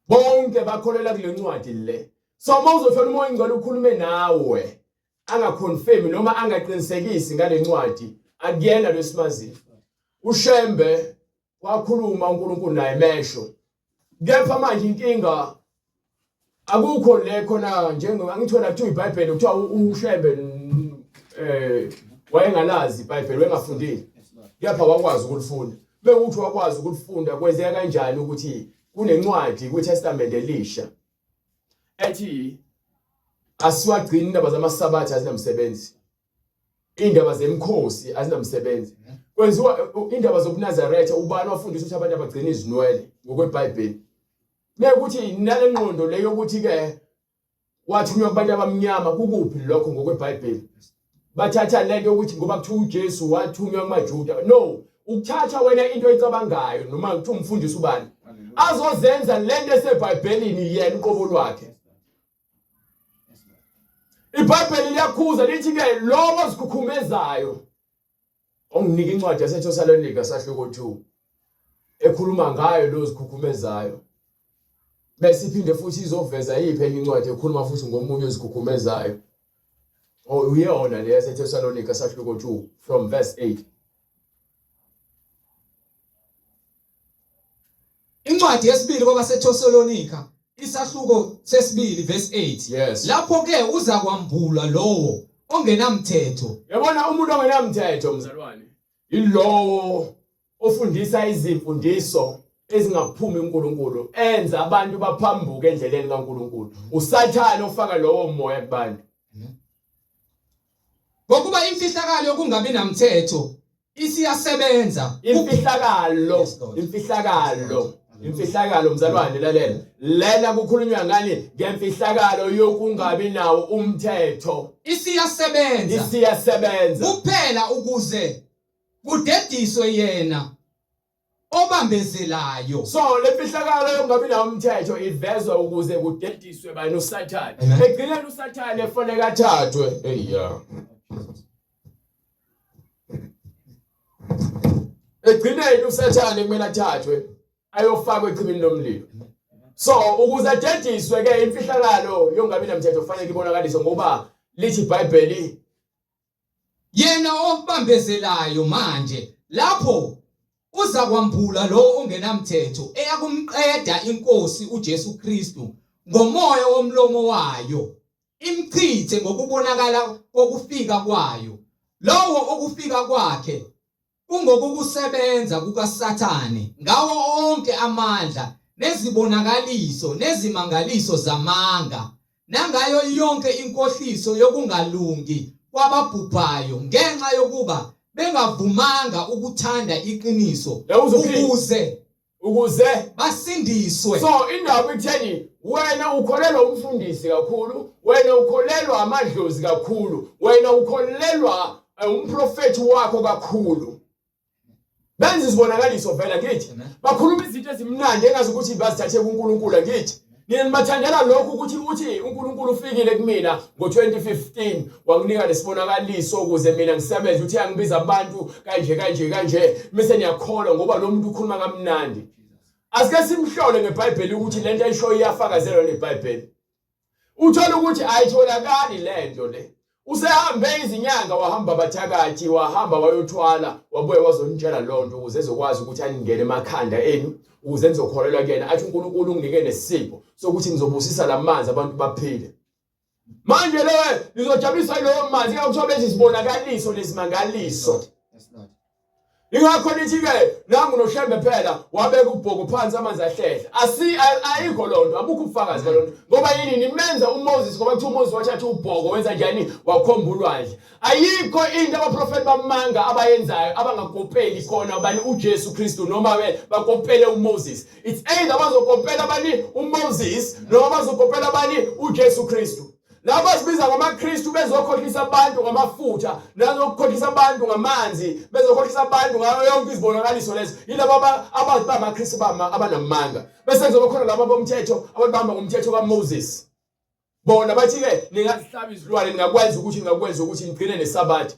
Bonke bakholelwa kule ncwadi le. So uma uzothola uMoya oyiNgcwele ukhulume nawe angaconfirm noma angaqinisekisi ngale ncwadi akuyena lwesimaziyo. UShembe wakhuluma uNkulunkulu naye mesho kepha manje inkinga akukho le khona njengoba angithola kuthiwa iBhayibheli kuthiwa uShembe eh wayengalazi iBhayibheli wayengafundile kepha wakwazi ukulifunda bekuthi wakwazi ukulifunda kwenzeka kanjani ukuthi kunencwadi kwiTestament elisha ethi asiwagcini indaba zamasabatha azinamsebenzi Indaba zemikhosi azinamsebenzi. Kwenziwa indaba zobuNazaretha ubani wafundisa ukuthi abantu abagcina izinwele ngokweBhayibheli. Mekuthi nale ngqondo leyo ukuthi ke wathunywa kubantu abamnyama kukuphi lokho ngokweBhayibheli. Bathatha lento ukuthi ngoba kuthiwa uJesu wathunywa kumaJuda. No, ukuthatha wena into oyicabangayo noma kuthiwa umfundisi ubani azozenza lento eseBhayibhelini yena uqobo lwakhe. IBhayibheli liyakhuza lithi ke lowo ozikhukhumezayo onginika incwadi yaseThesalonika sahluko 2 ekhuluma ngayo lo zikhukhumezayo bese iphinde futhi izoveza yiphi enye incwadi ekhuluma futhi ngomunye ozikhukhumezayo oh uyona le yaseThesalonika sahluko 2 from verse 8 Incwadi yesibili kwabaseThesalonika isahluko sesibili verse 8. Yes. Lapho ke uza kwambulwa lowo ongenamthetho. Yabona umuntu ongenamthetho mzalwane yilowo ofundisa izimfundiso ezingaphumi kuNkulunkulu enza abantu baphambuke endleleni kaNkulunkulu. USathane ofaka lowo moya kubantu. Ngokuba imfihlakalo yokungabi namthetho isiyasebenza. Imfihlakalo, imfihlakalo, imfihlakalo mzalwane lalela. Lena kukhulunywa ngani ngemfihlakalo yokungabi nawo umthetho. Isiyasebenza. Isiyasebenza. Kuphela ukuze kudediswe yena obambezelayo. So le mfihlakalo yokungabi nawo umthetho ivezwa ukuze kudediswe bani uSathane. Egcineni uSathane efoneka athathwe. Hey ya. Egcineni uSathane kumele athathwe ayofakwa echibini lomlilo. So ukuze adediswe ke imfihlakalo yokungabi namthetho kufanele ibonakaliswe ngoba lithi iBhayibheli Yena obambezelayo manje lapho uzakwambula lowo ongenamthetho eyakumqeda inkosi uJesu Kristu ngomoya womlomo wayo imchithe ngokubonakala kokufika kwayo lowo okufika kwakhe Kungokukusebenza kukaSathane ngawo onke amandla nezibonakaliso nezimangaliso zamanga nangayo yonke inkohliso yokungalungi kwababhubhayo ngenxa yokuba bengavumanga ukuthanda iqiniso ukuze ukuze basindiswe. So indaba itheni wena ukholelwa umfundisi kakhulu, wena ukholelwa amadlozi kakhulu, wena ukholelwa eh, umprofethi wakho kakhulu. Benza izibonakaliso vela ngithi bakhuluma izinto ezimnandi engazi ukuthi bazithathe kuNkulunkulu ngithi Nina nibathandela lokhu ukuthi uthi uNkulunkulu ufikile kumina ngo-2015 wanginika lesibonakaliso ukuze mina ngisebenze uthi angibiza abantu kanje kanje kanje bese niyakholwa ngoba lo muntu ukhuluma kamnandi. Asike simhlole ngeBhayibheli ukuthi lento ayishoyo iyafakazelwa neBhayibheli. Uthola ukuthi ayitholakali lento le. Usehambe izinyanga wahamba abathakathi wahamba wayothwala wabuye wazonitshela lonto ukuze ezokwazi ukuthi aningene emakhanda enu ukuze nizokholelwa kuyena athi uNkulunkulu unginike nesipho sokuthi ngizobusisa lamanzi abantu baphile. Manje leyo nizojabulisa lowo manzi kuthiwa benze izibonakaliso nezimangaliso. Ingakho nithi-ke nangu noShembe phela wabeka ubhoko phansi amanzi ahlehla. Asi ayikho lonto, abukho ubufakazi balonto. Ngoba yini nimenza uMoses ngoba kuthiwa uMoses wathatha ubhoko wenza njani wakhomba ulwandle. Ayikho into abaprofeti bamanga abayenzayo abangakopeli khona bani uJesu Kristu noma bakopele uMoses. It's either bazokopela bani uMoses noma bazokopela bani uJesu Kristu. Labo bazibiza ngamaKristu bezokhohlisa abantu ngamafutha, nazokukhohlisa abantu ngamanzi, bezokhohlisa abantu ngayo yonke izibonakaliso lezo. Yilabo abazi bamaKristu bama abanamanga. Bese kuzoba khona laba bomthetho ababamba ngomthetho kaMoses. Bona bathi-ke ningazihlaba izilwane ningakwenza ukuthi ningakwenza ukuthi nigcine nesabatha.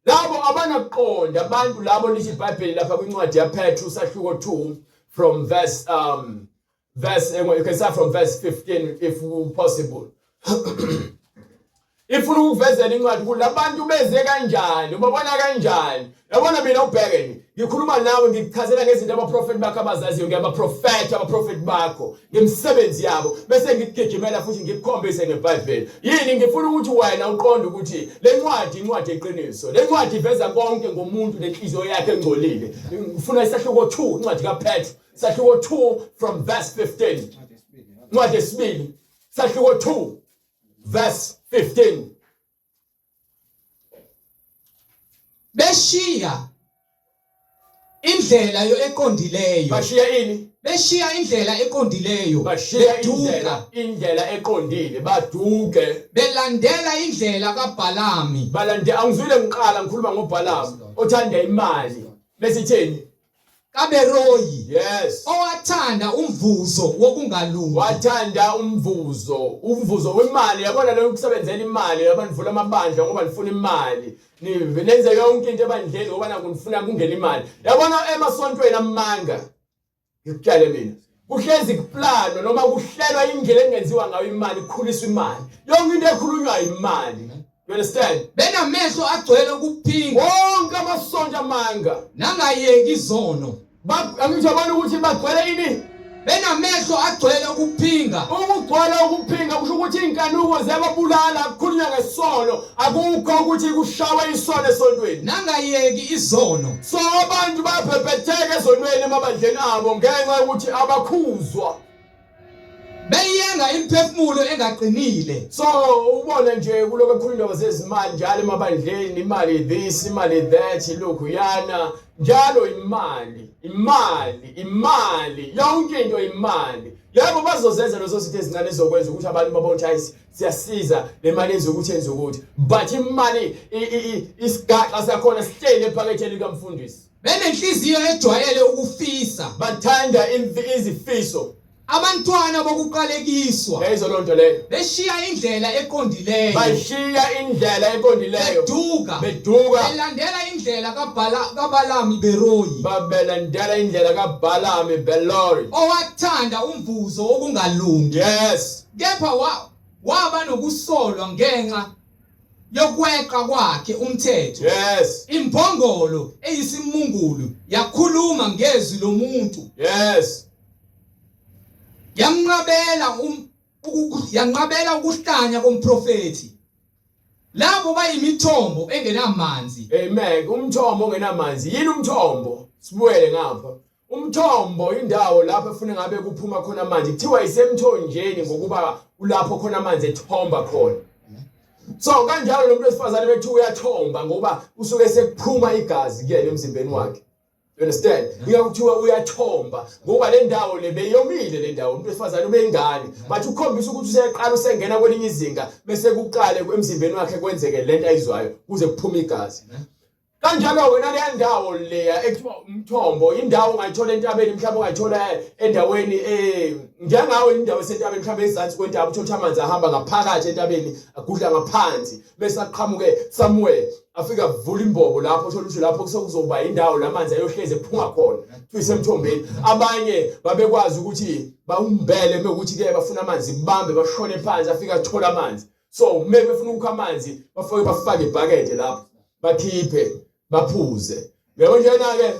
Labo abanakuqonda abantu labo lithi iBhayibheli lapha kwincwadi yaPetru sahluko 2 from verse verse you can start from verse 15 if possible. Ifuna ukukuvezela incwadi ukuthi labantu beze kanjani, ubabona kanjani. Yabona mina ubheke nje, ngikhuluma nawe ngikuchazela ngezinto abaprofeti bakho abazaziyo, ngiyabaprofetha abaprofeti bakho ngemisebenzi yabo, bese ngikugijimela futhi ngikukhombise ngeBhayibheli. Yini ngifuna ukuthi wena uqonde ukuthi le ncwadi incwadi eqiniso. Le ncwadi iveza konke ngomuntu nenhliziyo yakhe engcolile. Ngifuna isahluko 2 incwadi kaPetru, sahluko 2 from verse 15. Incwadi yesibili, sahluko 2 verse 15. Beshiya indlela eqondileyo. Bashiya ini? Beshiya indlela eqondileyo. Bashiya indlela indlela eqondile baduke. Belandela indlela kaBhalami. Balande angizwile ngiqala ngikhuluma ngoBhalami othanda imali. Bese itheni? kaBeroyi yes owathanda umvuzo wokungalungi wathanda umvuzo umvuzo wemali yabona leyo kusebenzela imali yabona nivula amabandla ngoba nifuna imali nenze yonke into ebandleni ngoba naku nifuna kungena imali yabona emasontweni amanga ngikutshele mina kuhlezi kuplanwa noma kuhlelwa indlela engenziwa ngayo imali kukhuliswa imali yonke into ekhulunywa imali You understand? Benamehlo agcwele ukuphinga. Wonke amasonto amanga. Nangayeki izono. Angithi yabona ukuthi bagcwele ini? Benamehlo agcwele ukuphinga. Ukugcwala ukuphinga kusho ukuthi inkanuko ziyababulala kukhulunywa ngesono akukho ukuthi kushawe isono esontweni. Nangayeki izono. So abantu bayabhebhetheka ezonweni emabandleni abo ngenxa yokuthi abakhuzwa. Beyenga imiphefumulo engaqinile. So ubone nje kuloko ekhuluma indaba zezimali njalo emabandleni imali this imali that lokhu yana njalo imali imali imali yonke into imali yebo bazozenza lezo zinto ezincane ezokwenza ukuthi abantu babone ukuthi hayi siyasiza le mali yenza ukuthi yenza ukuthi but imali isigaxa sakhona sihleli ephaketheni likamfundisi Benenhliziyo ejwayele ukufisa. Bathanda izifiso. Abantwana bokuqalekiswa. Yayizo loo nto leyo. Beshiya indlela eqondileyo. Bashiya indlela eqondileyo. Beduka. Beduka. Belandela indlela kaBhala kaBalami Beroyi. Babelandela indlela kaBalami Belori. Owathanda umvuzo wokungalungi. Yes. Kepha wa waba nokusolwa ngenxa yokweqa kwakhe umthetho. Yes. Imbongolo eyisimungulu yakhuluma ngezwi lomuntu. Yes. Yamnqabela um yanqabela ukuhlanya komprofethi. Labo bayimithombo engenamanzi. Amen. Umthombo ongenamanzi. Yini umthombo? Sibuyele ngapha. Umthombo indawo lapho efuna ngabe kuphuma khona amanzi. Kuthiwa isemthonjeni ngokuba kulapho khona amanzi ethomba khona. So kanjalo lo muntu wesifazane bethu uyathomba ngoba usuke sekuphuma igazi kuyena emzimbeni wakhe. You understand? Ngeke kuthiwa uyathomba ngoba le ndawo le beyomile le ndawo umuntu wesifazane ubeyingane. But ukhombisa ukuthi useyaqala usengena kwelinye izinga bese kuqale emzimbeni wakhe kwenzeke lento ayizwayo kuze kuphume igazi. Kanjalo-ke naleya ndawo leya ekuthiwa umthombo, indawo ongayithola entabeni, mhlawumbe ongayithola endaweni njengawe indawo esentabeni, mhlawumbe ezansi kwentaba, uthole ukuthi amanzi ahamba ngaphakathi entabeni, agudla ngaphansi, bese aqhamuke somewhere, afike avule imbobo lapho, uthole ukuthi lapho sekuzoba indawo la manzi ayohlezi ephuma khona, kuthiwa isemthombeni. Abanye babekwazi ukuthi bawumbele mekuthi-ke bafuna amanzi, bambe bashone phansi, afike athole amanzi. So uma befuna ukukha amanzi bafike bafake ibhakede lapho bakhiphe baphuze. Yebo njena ke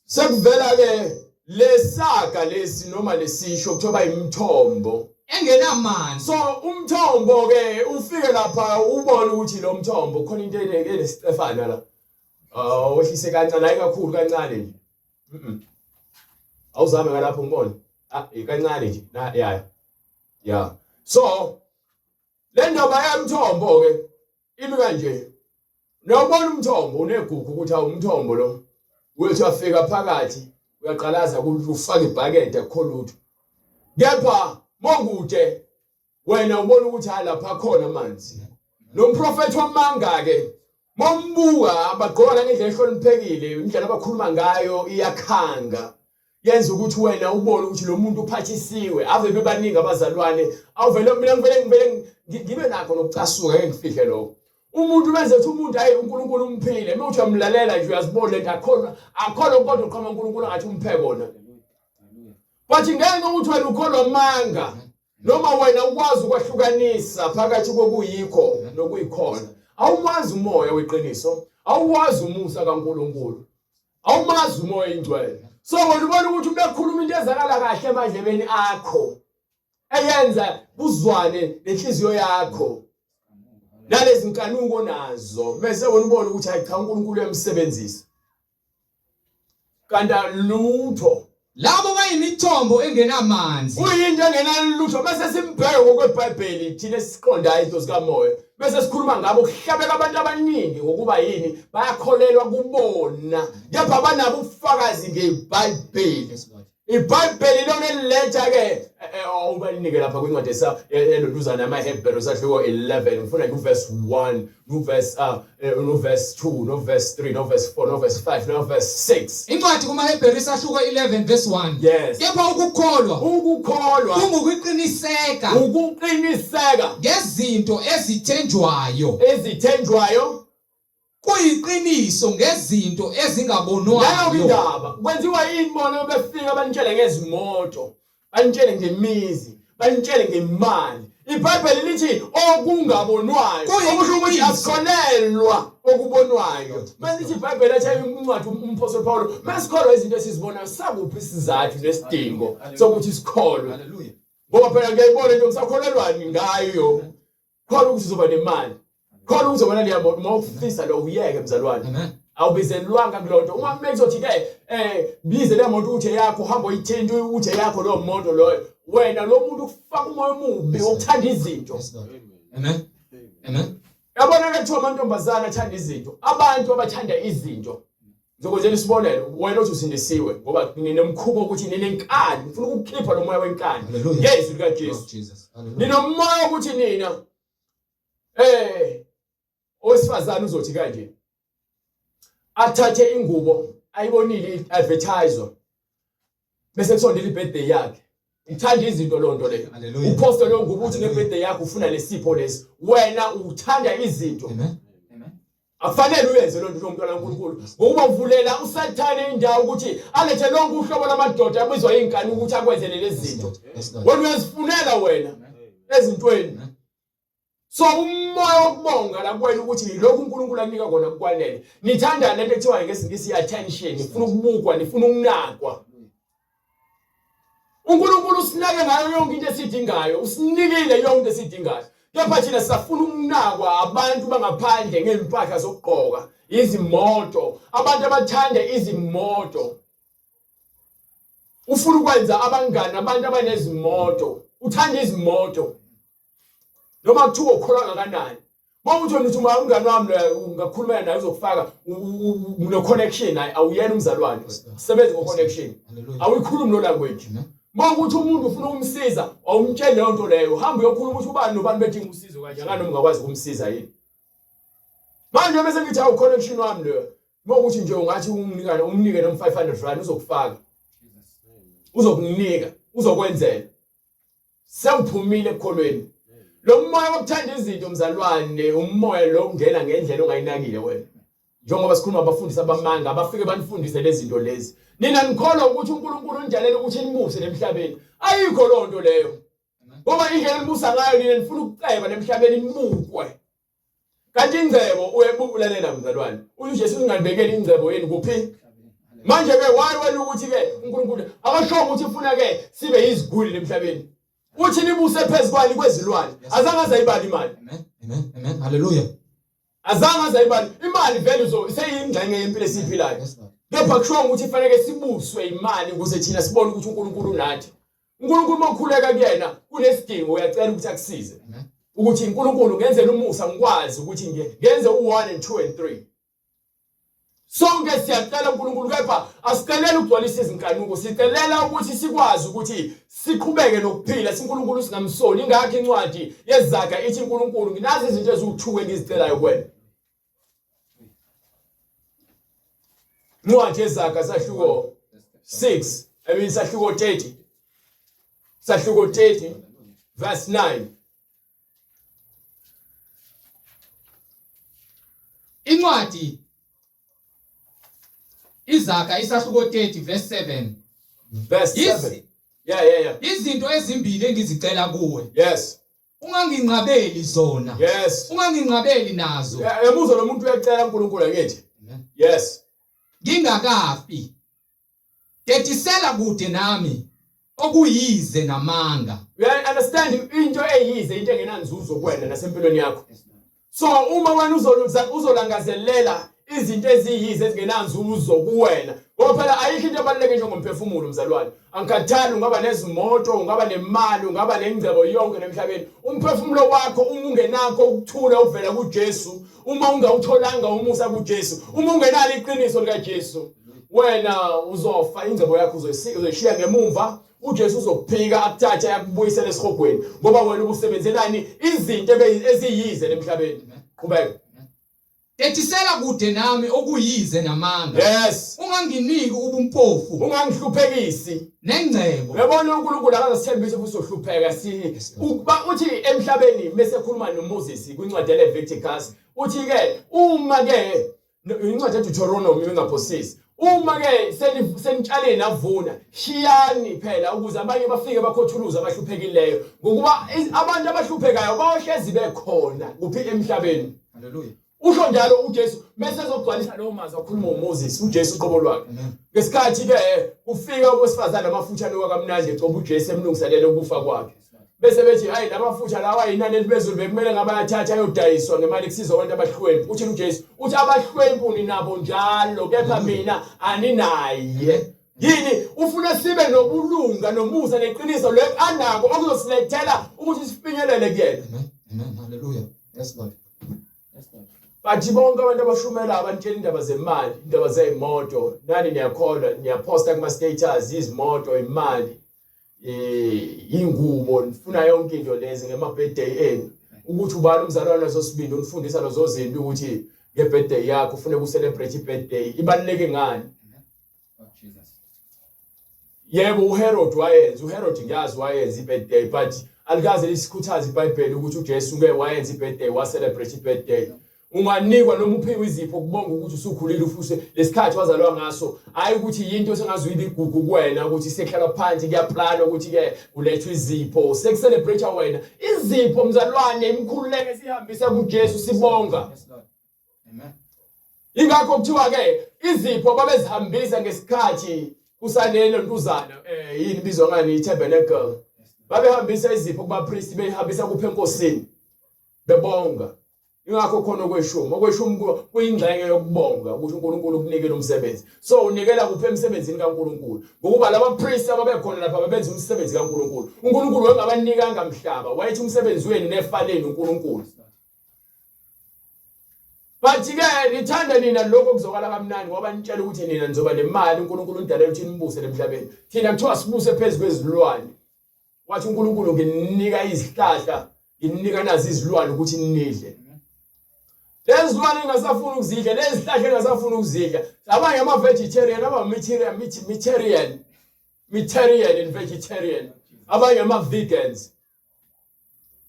sekuvela ke lesaga lesi noma lesisho kuthiwa imithombo engenamanzi. So umthombo ke ufike lapha ubone ukuthi lo mthombo khona into enesicefana la. Awehlise kancane hayi kakhulu kancane nje. Mhm. Awuzame ngalapho ngibone. Ah kancane nje na ya. Yeah. So le ndaba yemthombo ke imi kanje. Nawubona umthombo unegugu ukuthi awumthombo lo. Uyothi afika phakathi uyaqalaza ukuthi ufaka ibhakede akukho lutho. Kepha mokude wena ubona ukuthi hayi lapha khona amanzi. Lo mprofethi wamanga ke mombuka abagqoka ngendlela ehloniphekile indlela abakhuluma ngayo iyakhanga. Yenza ukuthi wena ubone ukuthi lo muntu uphathisiwe. Ave bebaningi abazalwane, awuvele mina ngivele ngivele ngibe nakho nokucasuka ngeke ngifihle lokho. Umuntu benze ukuthi umuntu hayi uNkulunkulu umphile, uma uthi uyamlalela nje uyazibona lento akhona akhona kodwa uqhama uNkulunkulu ngathi umphe kona. But ngenxa ukuthi wena ukholwa amanga noma wena ukwazi ukwahlukanisa phakathi kokuyikho nokuyikhona, awumazi umoya weqiniso, awuwazi umusa kaNkulunkulu. Awumazi umoya ingcwele. So wena ubona ukuthi umuntu ekhuluma into ezakala kahle emadlebeni akho eyenza kuzwane nenhliziyo yakho nalezi nkanuko nazo bese wena ubona ukuthi hayi cha uNkulunkulu uyamsebenzisa kanti lutho. Labo bayimithombo engenamanzi. Kuyinto engenalutho bese simbheke ngokweBhayibheli thina esiqondayo izinto zikamoya bese sikhuluma ngabo kuhlabeka abantu abaningi ngokuba yini bayakholelwa kubona kepha banabo ubufakazi ngeBhayibheli. IBhayibheli lona eliletha ke awubalinike lapha kwincwadi eloduzana yamaHebheru sahluko 11 ngifuna nje uverse 1 noverse noverse 2 noverse 3 noverse 4 noverse 5 noverse 6. Incwadi kumaHebheru isahluko 11 verse 1. Yes. Kepha ukukholwa Ukukholwa kungukuqiniseka ukuqiniseka ngezinto ezithenjwayo ezithenjwayo kuyiqiniso ngezinto Nayo ezingabonwayo. indaba kwenziwa yini bona befika banitshele ngezimoto banitshele ngemizi banitshele ngemali. IBhayibheli lithi okungabonwayo okusho ukuthi asikholelwa okubonwayo. Mase lithi iBhayibheli athi incwadi umphostoli Paulo masikholwa izinto esizibonayo sakuphi isizathu nesidingo sokuthi sikholwe. Hallelujah. Ngoba phela ngiyayibona into ngisakholelwani ngayo. Khona ukuthi uzoba nemali. Khona uzoba naleya moto uma ufisa lo uyeke mzalwane. Amen. Awubizelwanga kulonto. Uma mekuzothi ke bize le moto ukuthi eyakho uhamba uyithinta ukuthi eyakho leyo moto loyo. Wena lo muntu ukufaka umoya omubi wokuthanda izinto. Yes, Lord. Amen. Amen. Yabona ke kuthiwa amantombazana athanda izinto. Abantu abathanda izinto. Ngizokwenzela isibonelo, wena othi usindisiwe ngoba ninomkhuba ukuthi ninenkani, ngifuna ukukhipha lo moya wenkani Hallelujah. ngezwi likaJesu. Lord Jesus. Hallelujah. Ninomoya ukuthi nina owesifazane uzothi kanje athathe ingubo ayibonile i-advertiser bese kusondela i-birthday yakhe. Uthanda izinto lonto leyo. Hallelujah. Uposte leyo ngubo uthi nge-birthday yakho ufuna lesipho lesi. Wena uthanda izinto. Amen. Amen. Akufanele uyenze lonto njengomntwana kaNkulunkulu ngokuba uvulela uSathane indawo ukuthi alethe lonke uhlobo lamadoda abizwa izinkani ukuthi akwenzele lezi zinto. Yes, Lord. Wena uyazifunela wena ezintweni. So umoya wokubonga la kuwena ukuthi yilokhu uNkulunkulu akunika kona kukwanele. Nithanda lento ekuthiwa ngesiNgisi i-attention, nifuna ukubukwa, nifuna ukunakwa. uNkulunkulu usinake ngayo yonke into esiyidingayo, usinikile yonke into esiyidingayo. Kepha thina sisafuna ukunakwa abantu bangaphandle ngey'mpahla zokugqoka, izimoto, abantu abathanda izimoto. Ufuna ukwenza abangani abantu abanezimoto, uthanda izimoto. Noma kuthiwa ukholwa kangakanani. Uma uthi wena uthi uma umngani wami lo ungakhulumela naye uzokufaka une connection naye awuyena umzalwane. Sebenza ngo connection. Hallelujah. Awuyikhulumi lo language. Amen. Uma ukuthi umuntu ufuna ukumsiza awumtsheli leyo nto leyo. Uhamba uyokhuluma ukuthi ubani nobani bedinga usizo kanje akani ungakwazi ukumsiza yini. Manje bese ngithi awu connection wami lo. Mawukuthi nje ungathi umnikane umnike noma 500 rand uzokufaka. Uzokunika, uzokwenzela. Sewuphumile ekukholweni. Lo moya wokuthanda izinto mzalwane, umoya lo ungena ngendlela ongayinakile wena. Njengoba sikhuluma abafundisi abamanga abafike banifundise lezi zinto lezi. Nina nikholwa ukuthi uNkulunkulu unjalela ukuthi nibuse lemhlabeni. Ayikho loo nto leyo. Ngoba indlela enibusa ngayo nina nifuna ukuceba lemhlabeni nibukwe. Kanti ingcebo uyebukulalela mzalwane. UJesu ungalibekeli ingcebo yenu kuphi? Manje ke why wena ukuthi ke uNkulunkulu akasho ukuthi ufuna ke sibe yiziguli lemhlabeni. Uthi nibuse phezukwani kwezilwane. Azange azayibala imali. Amen. Amen. Amen. Hallelujah. Azange azayibala imali vele uzo iseyingxenye yempilo esiyiphilayo. Kepha kusho ukuthi fanele sibuswe imali ukuze thina sibone ukuthi uNkulunkulu unathi. uNkulunkulu uma ukhuleka kuyena kunesidingo uyacela ukuthi akusize. Ukuthi uNkulunkulu ngenzele umusa ngikwazi ukuthi ngenze u1 and 2 and 3. Sonke siyacela uNkulunkulu kepha asiceleli ukugcwalisa izinkanuko, sicelela ukuthi sikwazi ukuthi siqhubeke nokuphila siNkulunkulu singamsoli. Ingakho incwadi yeZaga ithi uNkulunkulu nginazi izinto eziwu-2 engizicelayo kuwena. Incwadi yeZaga sahluko 6, I mean sahluko 30. Sahluko 30 verse 9. Incwadi Izaga isahluko 30 verse 7. Verse 7. Yeah, yeah, yeah. Izinto ezimbili engizicela kuwe. Yes. Unganginqabeli zona. Yes. Unganginqabeli nazo. Yamuzwa lo muntu uyacela uNkulunkulu angithi. Yes. Ngingakafi. Dedisela kude nami okuyize namanga. You understand into eyize into engenanzuzo kuwena nasempilweni yakho. So uma wena uzolangazelela izinto eziyize ezingenanzuzo kuwena ngoba phela ayikho into ebaluleke njengomphefumulo mzalwane. Angikhathali ungaba nezimoto, ungaba nemali, ungaba nengcebo yonke nemhlabeni. Umphefumulo wakho uma ungenakho ukuthula okuvela kuJesu, uma ungawutholanga umusa kuJesu, uma ungenalo iqiniso likaJesu, wena uzofa ingcebo yakho uzoyishiya ngemumva uJesu uzokuphika akuthathe akubuyisele esihogweni ngoba wena ubusebenzelani izinto eziyize emhlabeni qhubeka Tethisela kude nami okuyize namanga. Yes. Unganginiki ubumpofu. Ungangihluphekisi. Nengcebo. Uyabona uNkulunkulu akazosithembisa ukuthi uzohlupheka si ukuba uthi emhlabeni mese khuluma noMoses kwincwadi yeLeviticus uthi ke uma ke incwadi yeDeuteronomy engaphosisi uma ke senitshalile navuna shiyani phela ukuze abanye bafike bakhothuluze abahluphekileyo ngokuba abantu abahluphekayo bayohlezi bekhona kuphi emhlabeni haleluya usho njalo uJesu mese ezogcwalisa lowo mazwi akhuluma uMoses uJesu uqobo lwakhe ngesikhathi ke kufika owesifazane amafutha anuka kamnandi egcoba uJesu emlungiselele ukufa kwakhe bese bethi hayi lamafutha lawa ayinani eliphezulu bekumele ngabe ayathatha ayodayiswa ngemali kusiza abantu abahlwempu uthi uJesu uthi abahlwempu ninabo njalo kepha mina aninaye yini ufuna sibe nobulunga nomusa neqiniso lo anako okuzosilethela ukuthi sifinyelele kuyena amen amen hallelujah yes lord yes lord bathi bonke abantu abashumela abantshela indaba zemali indaba zey'moto nani niyakholwa niyaphosta kuma-status izimoto imali eh ingubo nifuna yonke into lezi ngema birthday enu ukuthi ubani umzalwane wasosibindi unifundisa lezo zinto ukuthi ngebirthday yakho ufune ku celebrate ibirthday ibaluleke ngani yebo uHerod wayenza uHerod ngiyazi wayenza ibirthday but alikaze lisikhuthaze iBhayibheli ukuthi uJesu ngeke wayenza ibirthday wa celebrate ibirthday Unganikwa noma uphiwe izipho kubonga ukuthi usukhulile ufuse lesikhathi wazalwa ngaso hayi ukuthi yinto esengaze uyibe igugu kuwena ukuthi sekuhlalwa phansi kuyaplanwa ukuthi ke kulethwe izipho sekucelebrate wena izipho mzalwane imkhululeke sihambisa kuJesu sibonga Yes, Lord. Amen. ingakho kuthiwa ke izipho babezihambisa ngesikhathi kusanelo ntuzana eh yini ibizwa ngani i-tabernacle babehambisa izipho kubapristi behambisa kuphe enkosini bebonga Ingakho khona okweshumi, okweshumi kuyingxenye yokubonga ukuthi uNkulunkulu ukunikele umsebenzi. So unikela kuphi emsebenzini kaNkulunkulu? Ngokuba laba priests ababekhona lapha babenza umsebenzi kaNkulunkulu. uNkulunkulu wayengabanikanga mhlaba, wayethi umsebenzi wenu nefa lenu uNkulunkulu. But ke nithanda nina lokho kuzokala kamnandi ngoba nitshela ukuthi nina nizoba nemali uNkulunkulu unidalela ukuthi nibuse lemhlabeni. Thina kuthiwa sibuse phezu kwezilwane. Wathi uNkulunkulu nginika izihlahla, nginika nazi izilwane ukuthi nidle. Lezi zilwane engasafuni ukuzidla, lezi zihlahla engasafuni ukuzidla. Abanye ama-vegetarian, aba-meatarian, meatarian and vegetarian. Abanye ama-vegans.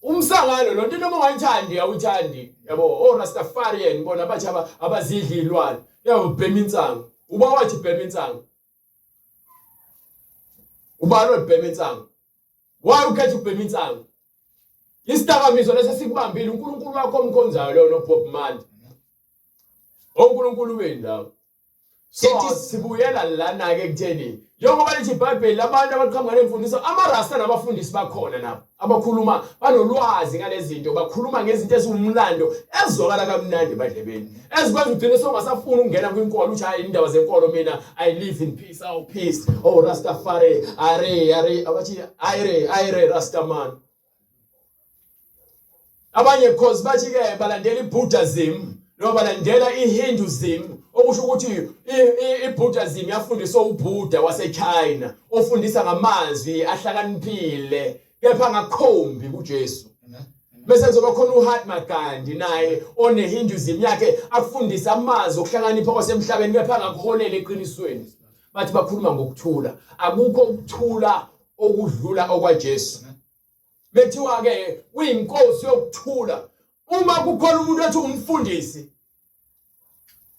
Umsangano lo nto noma ungayithandi awuyithandi. Yabo, o-Rastafarian bona bathi abazidli iy'lwane. Yabo, bhema insangu. Uba wathi bhema insangu. Ubani obhema insangu? Why ukhetha ukubhema insangu? Isidakamizwa leso sikubambile uNkulunkulu wakho omkhonzayo loyo noBob Marley. ONkulunkulu beni lawo. So sibuyela lana ke kutheni njengoba lithi iBhayibheli abantu abaqhamuka nemfundiso amarasta nabafundisi bakhona nabo abakhuluma banolwazi ngalezi zinto bakhuluma ngezinto eziwumlando ezizwakala kamnandi ebadlebeni ezikwenza ugcine sewungasafuni ukungena kwinkolo uthi hayi indaba zenkolo mina i live in peace oh peace oh rastafari are are abathi ayre ayre rastaman abanye cause bathi ke balandela iBuddhism noma balandela iHinduism okusho ukuthi iBuddhism yafundiswa uBuddha waseChina ofundisa ngamazwi ahlakaniphile kepha angakhombi kuJesu bese kuzoba khona uHatma Gandhi naye oneHinduism yakhe akufundisa amazwi okuhlakanipha kwasemhlabeni kepha angakuholela eqinisweni bathi bakhuluma ngokuthula akukho ukuthula okudlula okwaJesu Bethiwa ke uyinkosi yokuthula. Uma kukhona umuntu ethi umfundisi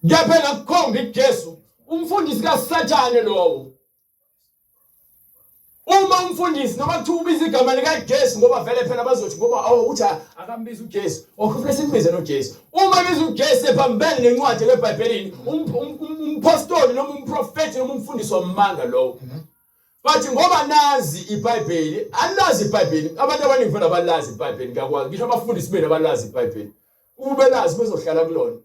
kepha engakukhombi kuJesu, umfundisi kaSathane lowo. Uma umfundisi noma kuthiwa ubiza igama likaJesu ngoba vele phela bazothi ngoba awu uthi akambiza uJesu okufanele simbize noJesu. Uma ebiza uJesu ephambene nencwadi eBhayibhelini, umpostoli noma umprofethi noma umfundisi wamanga lowo. Bathi ngoba nazi iBhayibheli, anilazi iBhayibheli. Abantu abaningi vele abalazi iBhayibheli, ngiyakwazi. Ngisho abafundisi benu abalazi iBhayibheli. Uma belazi bezohlala kulona.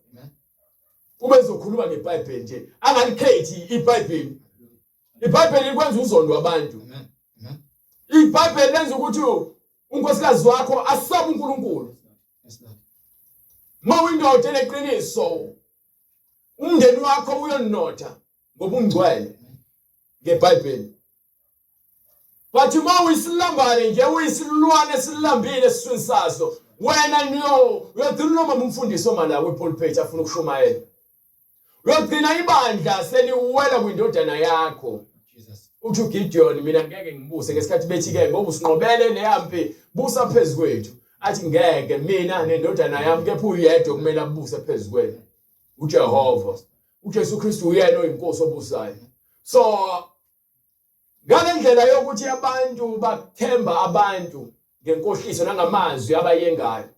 Ubezokhuluma ngeBhayibheli nje, angalikhethi iBhayibheli. IBhayibheli likwenza uzondwe abantu. IBhayibheli lenza ukuthi unkosikazi wakho asabe uNkulunkulu. Uma uyindoda eneqiniso, umndeni wakho uyonotha ngobungcwele ngeBhayibheli. Bathi uma uyisilambane nje uyisilwane esilambile esiswini saso wena niyo uyogcina noma umfundisi omala kwipulpit afuna ukushumayela. Uyogcina ibandla seliwela kwindodana yakho. Uthi uGideon mina ngeke ngibuse ngesikhathi bethi ke ngoba usinqobele leyampi busa phezu kwethu. Athi ngeke mina nendodana yami kepha uyedwa kumele abuse phezu kwenu. uJehova uJesu Kristu uyena oyinkosi obusayo so ngale ndlela yokuthi abantu bathemba abantu ngenkohliso nangamazwi abayengayo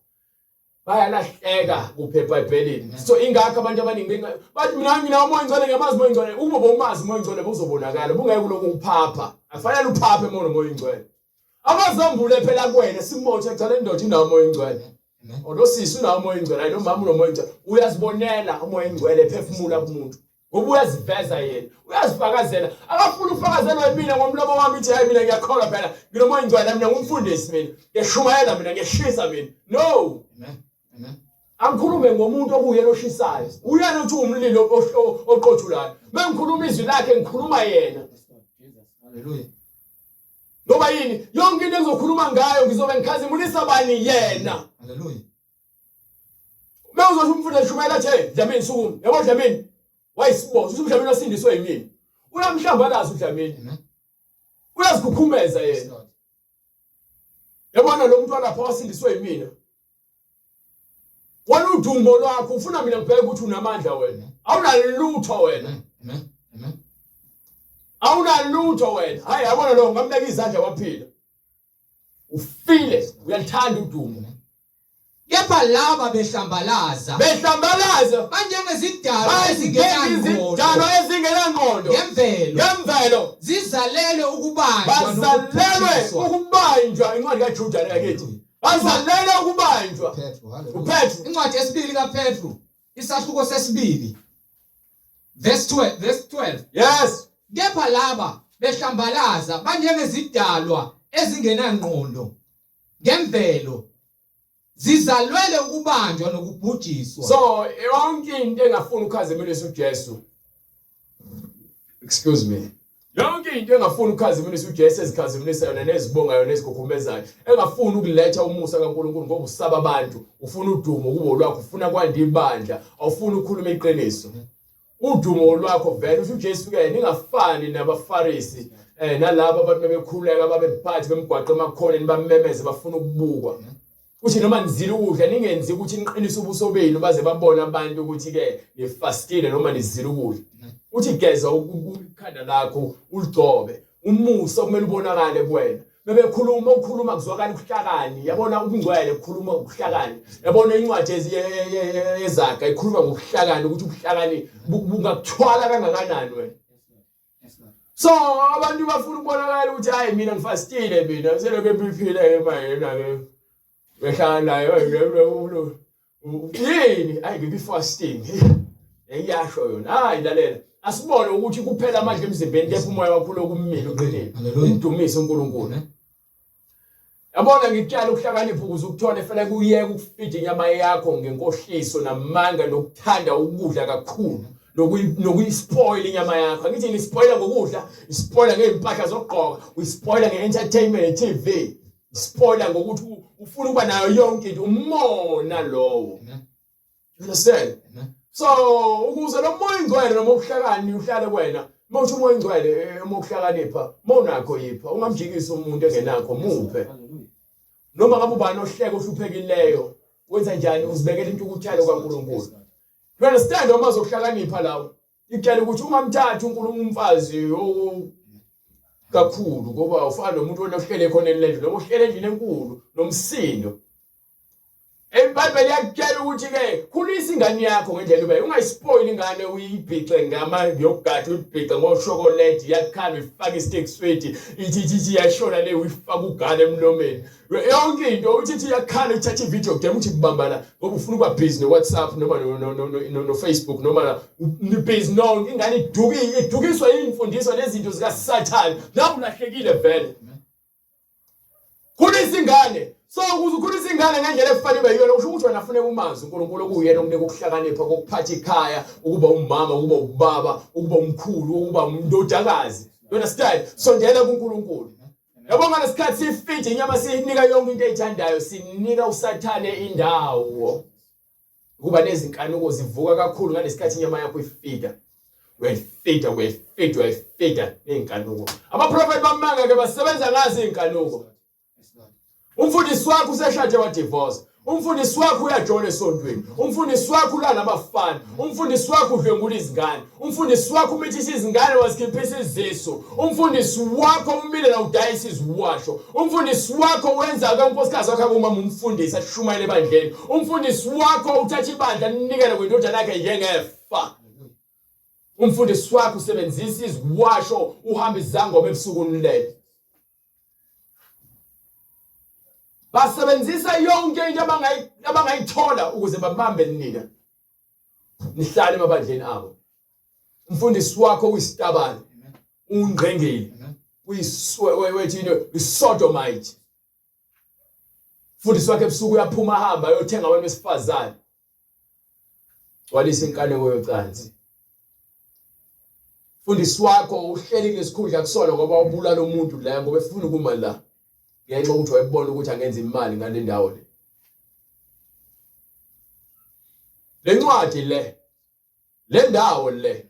bayalahleka kuphe eBhayibhelini so ingakho abantu abaningi bathi mina mina umoya ongcwele ngiyamazi umoya ongcwele uma bowumazi umoya ongcwele buzobonakala bungeke kulokhu uphapha afanele uphaphe uma unomoya ongcwele Abazambule phela kuwena simothe cha le ndoda inawo umoya ongcwele. Lo sisi unawo umoya ongcwele, hayi lo mama unomoya ongcwele. Uyazibonela umoya ongcwele ephefumula kumuntu. Ngoba uyaziveza yena, uyazifakazela. Akafuni ukufakazelwa yimina ngomlomo wami ithi hayi mina ngiyakholwa phela nginomoya ongcwele mina ngumfundisi mina. Ngiyashumayela mina, ngiyashisa mina. No. Amen. Amen. Angikhulume ngomuntu okuyena oshisayo. Uyena uthi umlilo oqothulayo. Mengikhuluma izwi lakhe ngikhuluma yena. Hallelujah. Ngoba yini? Yonke into engizokhuluma ngayo ngizobe ngikhazimulisa bani yena. Hallelujah. Uma uzosho umfundisi eshumayela athe Dlamini sukuma. Yabo Dlamini wayisiboza uthi uDlamini wasindiswe yimina. Uyamhlambalaza uDlamini. Uyazikhukhumeza yena. Yabona lo muntu walapha wasindiswe yimina. Wena udumo lwakho ufuna mina ngibheke ukuthi unamandla wena. Awunalutho wena. Amen. Amen. Awunalutho wena. Hayi yabona lo ngambeka izandla waphila. Ufile uyalithanda udumo. Kepha laba behlambalaza. Behlambalaza. Banjengezidalwa ezingenangqondo. Izidalwa ezingenangqondo. Ngemvelo. Ngemvelo. Zizalelwe ukubanjwa. Bazalelwe ukubanjwa incwadi kaJuda leyakithi. Bazalele ukubanjwa. Petru, haleluya. UPetru. Incwadi yesibili kaPetru, isahluko sesibili. Verse 12, verse 12. Yes. Kepha laba behlambalaza banjengezidalwa ezingenangqondo ngemvelo zizalwele ukubanjwa nokubhujiswa. So yonke into engafuni ukhazimulisa uJesu. Excuse me. Yonke into engafuni ukukhazimulisa uJesu ezikhazimulisa yona nezibongayo nezikhukhumezayo, engafuni ukuletha umusa kaNkulunkulu ngoba usaba abantu, ufuna udumo kubo lwakho, ufuna kwanda ibandla, awufuni ukukhuluma iqiniso. Udumo lwakho vele usho uJesu ke ningafani nabaFarisi nalabo abantu bebekhuleka babephathi bemgwaqo emakhoneni bamemeze bafuna ukubukwa. Uthi noma nizile ukudla ningenzi ukuthi niqinise ubuso benu baze babone abantu ukuthi ke nifastile noma nizile ukudla. Uthi geza ikhanda lakho uligcobe. Umusa kumele ubonakale kuwena. Bebekhuluma ukukhuluma kuzwakala ubuhlakani. Yabona ubungcwele kukhuluma ubuhlakani. Yabona incwadi yezaga ikhuluma ngobuhlakani ukuthi ubuhlakani bungakuthwala kangakanani wena. So abantu bafuna ukubonakala ukuthi hayi mina ngifastile mina selokhu empiphile ke manje mina ke ngihlala naye yini hayi ngibi fasting iyasho yona hayi lalela asibone ukuthi kuphela amandla emzimbeni kepha umoya wakho lokumile uqinile umdumise uNkulunkulu. Yabona ngikutshala ukuhlakanipha ukuze ukuthole fanele kuyeke ukufida inyama yakho ngenkohliso namanga nokuthanda ukudla kakhulu nokuyispoil inyama yakho. Angithi nispoila ngokudla, ispoila ngey'mpahla zokugqoka, uyispoila nge-entertainment TV, ispoila ngokuthi ufuna ukuba nayo yonke into, umona lowo. You understand? So ukuze lo moya ingcwele noma ubuhlakani uhlale kuwena, uma uthi umoya ingcwele uma ukuhlakanipha, uma unakho yipha, ungamjikisi umuntu engenakho muphe. Noma ngabe ubani ohleka ohluphekileyo, wenza njani uzibekela intukuthelo kaNkulunkulu. You understand uma uzokuhlakanipha lawo? Ikutshela ukuthi ungamthathi uNkulunkulu umfazi kakhulu ngoba ufana nomuntu onohlele khona endlini noma uhlele endlini enkulu nomsindo. IBhayibheli liyakutshela ukuthi ke khulisa ingane yakho ngendlela ube ungayispoil ingane uyibhixe ngama yogurt uyibhixe ngoshokoledi iyakhala uyifaka istick sweet ithi ithi ithi iyashona le uyifaka ugane emlomeni yonke into uthi ithi iyakhala uthatha i-video game uthi kubambana ngoba ufuna ukuba busy no-WhatsApp noma no-Facebook noma ni-busy nonke ingane idukiswa iy'mfundiso nezinto zikaSathane nawe ulahlekile vele. Khulisa ingane. So ukuze ukhulise ingane ngendlela ekufanele ibe yiyona usho ukuthi wena funeka umazi uNkulunkulu okuyena okunika ukuhlakanipha kokuphatha ikhaya, ukuba umama, ukuba ubaba, ukuba umkhulu, ukuba umndodakazi. You understand? Sondela kuNkulunkulu. Yabo ngalesikhathi sifide inyama siyinika yonke into eyithandayo, sinika uSathane indawo. Kuba nezinkanuko zivuka kakhulu ngalesikhathi inyama yakho ifida. Uyayifida, uyayifida, uyayifida nezinkanuko. Abaprofeti bamanga ke basebenza ngazo izinkanuko. Umfundisi wakho useshade wadivorce. Umfundisi wakho uyajola esontweni. Umfundisi wakho ulala nabafana. Umfundisi wakho udlwengula izingane. Umfundisi wakho umithisa izingane wazikhiphisa izisu. Umfundisi wakho umile la udayisa iziwasho. Umfundisi wakho wenza ke unkosikazi wakhe abe umama umfundisi ashumayele ebandleni. Umfundisi wakho uthatha ibandla linikele kwindodana yakhe njengefa. Umfundisi wakho usebenzisa iziwasho uhamba izangoma ebusuku nilele. Basebenzisa yonke into abangayithola ukuze babambe nina. Nihlale emabandleni abo. Umfundisi wakho uyisitabane, ungqengeli, uyiswethini, isodomite. Umfundisi wakhe ebusuku uyaphuma ahamba ayothenga abantu besifazane. Gcwalisa inkaneko yocansi. Mfundisi wakho uhleli kulesikhundla kusona ngoba ubulala umuntu la ngoba efuna ukuma la. Ngenxa ukuthi wayebona ukuthi angenza imali ngale ndawo le. Le ncwadi le, le ndawo le,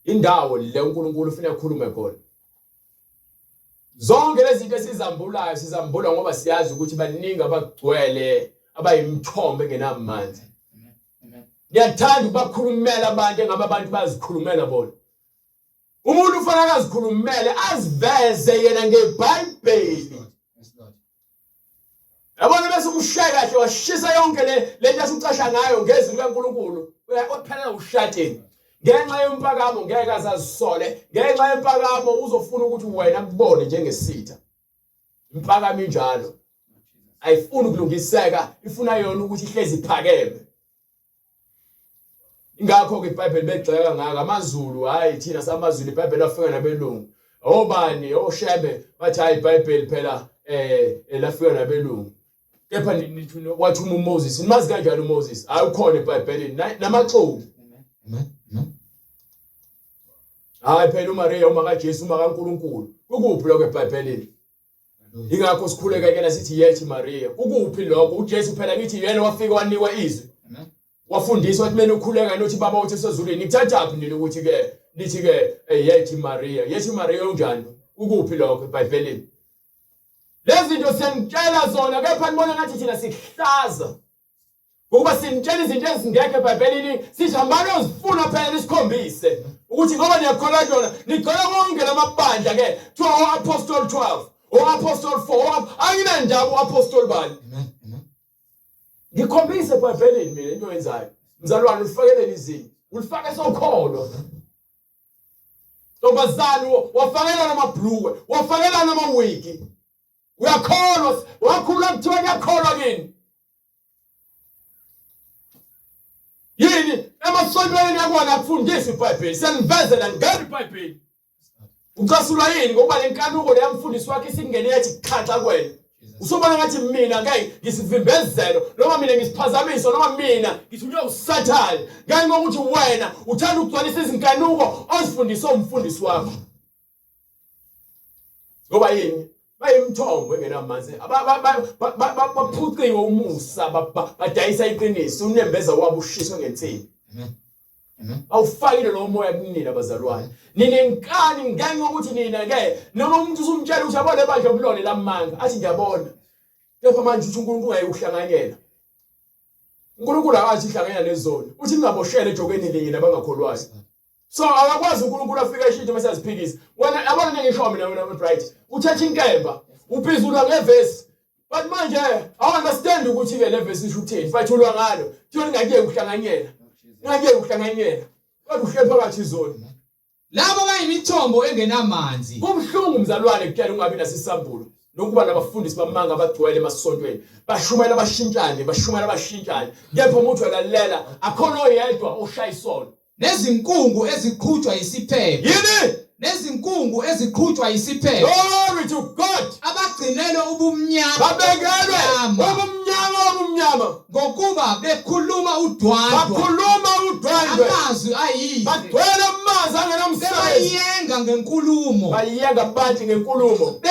indawo le uNkulunkulu ufuna akhulume khona. Zonke lezi zinto esizambulayo sizambula ngoba siyazi ukuthi baningi abagcwele abayimithombo engenamandla. Ngiyathanda ukubakhulumela abantu engabe abantu bazikhulumela bona. Umuntu ufanele azikhulumele aziveze yena ngeBhayibheli. Yabona bese umshaya kahle washisa yonke le lento asucasha ngayo ngezwi likaNkulunkulu uyaphelela ushateni. Ngenxa yempakamo ngeke azazisole, ngenxa yempakamo uzofuna ukuthi wena kubone njengesitha. Impakamo injalo. Ayifuni ukulungiseka, ifuna yona ukuthi ihlezi iphakeme. Ingakho ke iBhayibheli begxeka ngaka amaZulu, hayi thina samaZulu iBhayibheli lafika nabelungu. Obani oShembe bathi hayi iBhayibheli phela lafika nabelungu. Kepha nithi wathuma uMoses, nimazi kanjani uMoses? Hayi ukhona eBhayibhelini namaxoki. Amen. Amen. Hayi phela uMaria uma kaJesu uma kaNkulunkulu. Kukuphi lokho eBhayibhelini? Ingakho sikhuleka kena sithi yethi Maria. Kukuphi lokho? UJesu phela ngithi yena wafika wanikwa izwi. Wafundiswa ukuthi kumele ukhuleka nothi baba uthi sezulwini. Nikuthathaphi nina ukuthi ke nithi ke eh, yethi Maria. Yethi Maria unjani? Ukuphi lokho eBhayibhelini? Lezi zinto siyanitshela zona kepha nibona ngathi thina sihlaza. Ngokuba sinitshela izinto ezingekho eBhayibhelini, sithi hambani ozifuna phela nisikhombise ukuthi ngoba niyakholwa kuyona, nigcwele konke lamabandla ke kuthiwa o-apostoli 12, o-apostoli 4, anginandaba u-apostoli bani. Ngikhombise eBhayibhelini mina into oyenzayo. Mzalwane ulifakelele izinto, ulifake sokholwa. Ntombazane wafakela namabhulukwe, wafakela namawigi. Uyakholwa, wakhula kuthiwa kuyakholwa kini. Yini emasontweni yakwana akufundisi iBhayibheli, siyanivezela ngeke iBhayibheli. Ucasulwa yini ngokuba le nkanuko leya mfundisi wakhe isingene yathi khaxa kuwena. Usubona ngathi mina ngeke ngisivimbezelo noma mina ngisiphazamiso noma mina ngithunywe uSathane ngenxa yokuthi wena uthanda ukugcwalisa izinkanuko ozifundiswe umfundisi wakho. Ngoba yini? Bayimthombo engenamanzi. Baphuciwe umusa, badayisa iqiniso, unembeza wabo ushiswe ngensimbi. Amen. Amen. Awufakile lowo moya kunina bazalwane. Ninenkani ngenxa yokuthi nina ke noma umuntu usumtshela ukuthi yabona ebandla kulona lamanga athi ngiyabona. Kepha manje uthi uNkulunkulu ngeke uhlanganyela. uNkulunkulu akathi hlanganyela nezoni. Uthi ningaboshele ejokeni linye nabangakholwayo. So akakwazi uNkulunkulu afika eshintshe mase aziphikisa. Wena yabona into engisho mina wena Bright. Uthatha inkemba, uphizulwa ngevesi. But manje I understand ukuthi ke le vesi isho ukuthini. But ulwa ngalo. Kuthiwa ningakuyeki ukuhlanganyela. Ningakuyeki ukuhlanganyela. Kodwa uhleli phakathi izoni. Labo bayimithombo engenamanzi. Kubuhlungu mzalwane kutshela ungabi nasisambulo nokuba nabafundisi bamanga abagcwele emasontweni bashumayela bashintshane bashumayela bashintshane kepha uma uthi uyalalela akhona oyedwa oshaya isono Nezinkungu eziqhutshwa yisiphepho. Yini? Nezinkungu eziqhutshwa yisiphepho. Glory to God. Abagcinelwe ubumnyama. Babekelwe ubumnyama obumnyama. Ngokuba bekhuluma udwandwa. Bakhuluma udwandwe. Amazwi ayize. Bagcwele amazwi angenamsebenzi. Bebayenga ngenkulumo. Bayenga abantu ngenkulumo.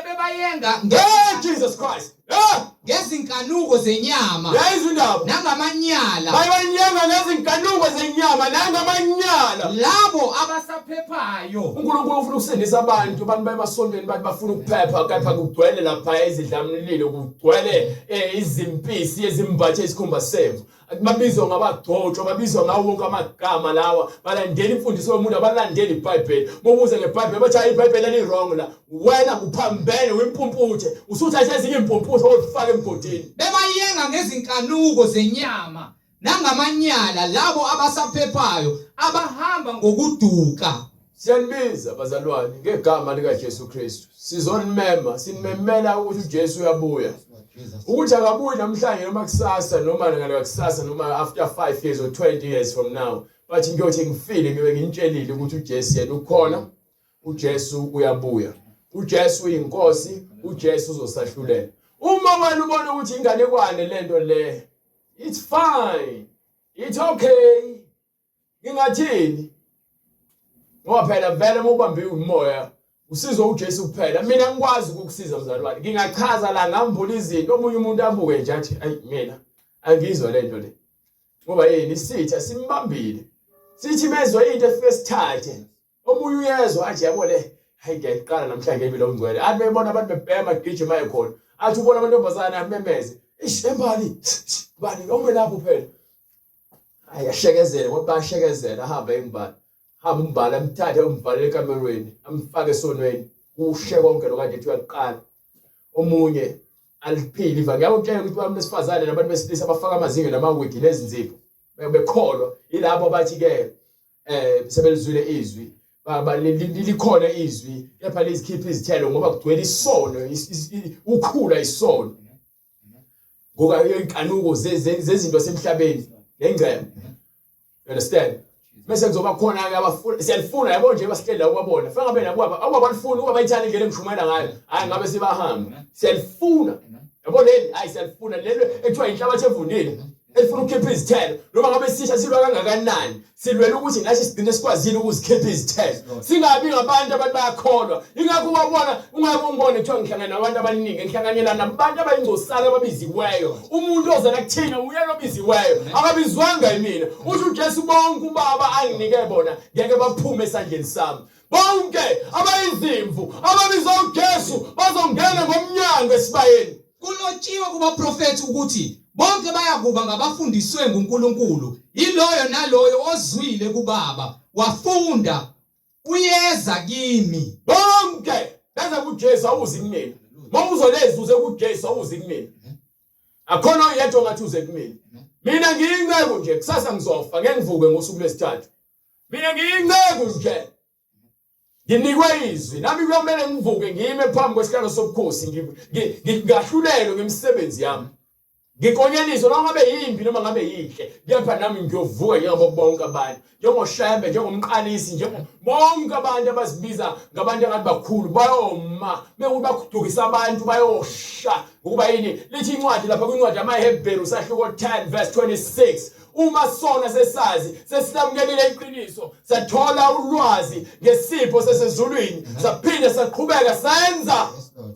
Bebayenga nge Jesus Christ. Eh! Ngezinkanuko zenyama. Yayizwa indaba. Nangamanyala. Bayibanyenga ngezinkanuko zenyama nangamanyala. Labo abasaphephayo. uNkulunkulu ufuna ukusindisa abantu, abantu bayemasontweni bathi bafuna ukuphepha kepha kugcwele lapha izidlamlilo, kugcwele eh, izimpisi ezimbathe isikhumba semvu. Babizwa ngabagcotshwa, babizwa ngawo wonke amagama lawa. Balandela imfundiso yomuntu, abalandeli iBhayibheli. Mubuze ngeBhayibheli, bathi hayi iBhayibheli eli-wrong la. Wena uphambene, uyimpumputhe. Usuthatha ezinye impumputhe ozifaka emgodini. Bebayenga ngezinkanuko zenyama nangamanyala labo abasaphephayo abahamba ngokuduka. Siyanibiza bazalwane ngegama likaJesu Kristu. Sizonimema, sinimemela ukuthi uJesu uyabuya. Ukuthi akabuyi namhlanje noma kusasa noma ngale kusasa noma after 5 years or 20 years from now. But ngiyothi ngifile ngibe nginitshelile ukuthi uJesu yena ukhona. uJesu uyabuya. uJesu uyinkosi, uJesu uzosahlulela. Uma wena ubona ukuthi inganekwane lento le, it's fine. It's okay. Ngingathini? Ngoba phela vele uma ubambiwe umoya usizwa uJesu kuphela. Mina ngikwazi ukukusiza mzalwane. Ngingachaza la ngambula izinto omunye umuntu abuke nje athi ayi mina angizwa lento le. Ngoba yini isitha simbambile. Sithi mezwa into efike sithathe. Omunye uyezwa athi yabo le hayi ngiyayiqala namhlanje impilo ongcwele. Athi bebona abantu bebhema gijima ekhona. Athi ubona amantombazane amemeze. Ish embali bani omelapho phela. Hayi ashekezele ngoba bashekezela ahambe embali. Hamba umbali amthathe umvalele ekamerweni amfake esonweni kushe konke lokho kade ethi uyaqala. Omunye aliphili iva ngiyakutshela ukuthi abantu besifazane nabantu besilisa bafaka amazinyo namawigi nezinzipho bekholwa yilabo abathi ke eh sebelizwile izwi baba likhona izwi kepha lizikhipha izithelo ngoba kugcwele isono ukhula isono ngoba inkanuko zezinto semhlabeni nengcebo you understand bese kuzoba khona ke abafuna siyalifuna yabo nje basihleli la ukwabona fanele ngabe nabo abalifuni ukuba bayithanda indlela engishumayela ngayo hayi ngabe sibahamba siyalifuna yabo leli hayi siyalifuna lelo ekuthiwa inhlabathi evundile. Elifuna ukukhipha izithelo noma ngabe sisha silwa kangakanani, silwela ukuthi nathi sigcine sikwazile ukuzikhipha izithelo, singabi ngabantu abantu bayakholwa. Ingakho wabona ungake ungibone kuthiwa ngihlangana nabantu abaningi, ngihlanganyela nabantu abayingcosana ababiziweyo. Umuntu ozela kuthina uyena obiziweyo, akabizwanga yimina. Uthi uJesu, bonke uBaba anginike bona ngeke baphume esandleni sami. Bonke abayizimvu ababizwa uJesu bazongena ngomnyango esibayeni. Kulotshiwe kubaprofethi ukuthi bonke bayakuba ngabafundiswe nguNkulunkulu. Yiloyo naloyo ozwile kuBaba wafunda uyeza kimi. Bonke beza kuJesu, awuzi kumina. Mawuzolezi uze kuJesu, awuzi kumina. Akhona oyedwa ongathi uze kumina. Mina ngiyinceku nje, kusasa ngizofa, ngeke ngivuke ngosuku lwesithathu. Mina ngiyinceku nje. Nginikwe izwi, nami kuyomele ngivuke ngime phambi kwesihlalo sobukhosi, ngingahlulelwe ngemisebenzi yami. Ngikonyeliswe noma ngabe yimbi noma ngabe yinhle, kepha nami ngiyovuka njengabo bonke abantu, njengoShembe, njengomqalisi, njengo bonke abantu abazibiza ngabantu angathi bakhulu, bayoma bekuthi bakudukisa abantu, bayosha. Ngokuba yini? Lithi incwadi lapha kwincwadi yamaHebheru sahluko 10 verse 26, uma sona sesazi sesilamukelile iqiniso, sathola ulwazi ngesipho sasezulwini, saphinde saqhubeka senza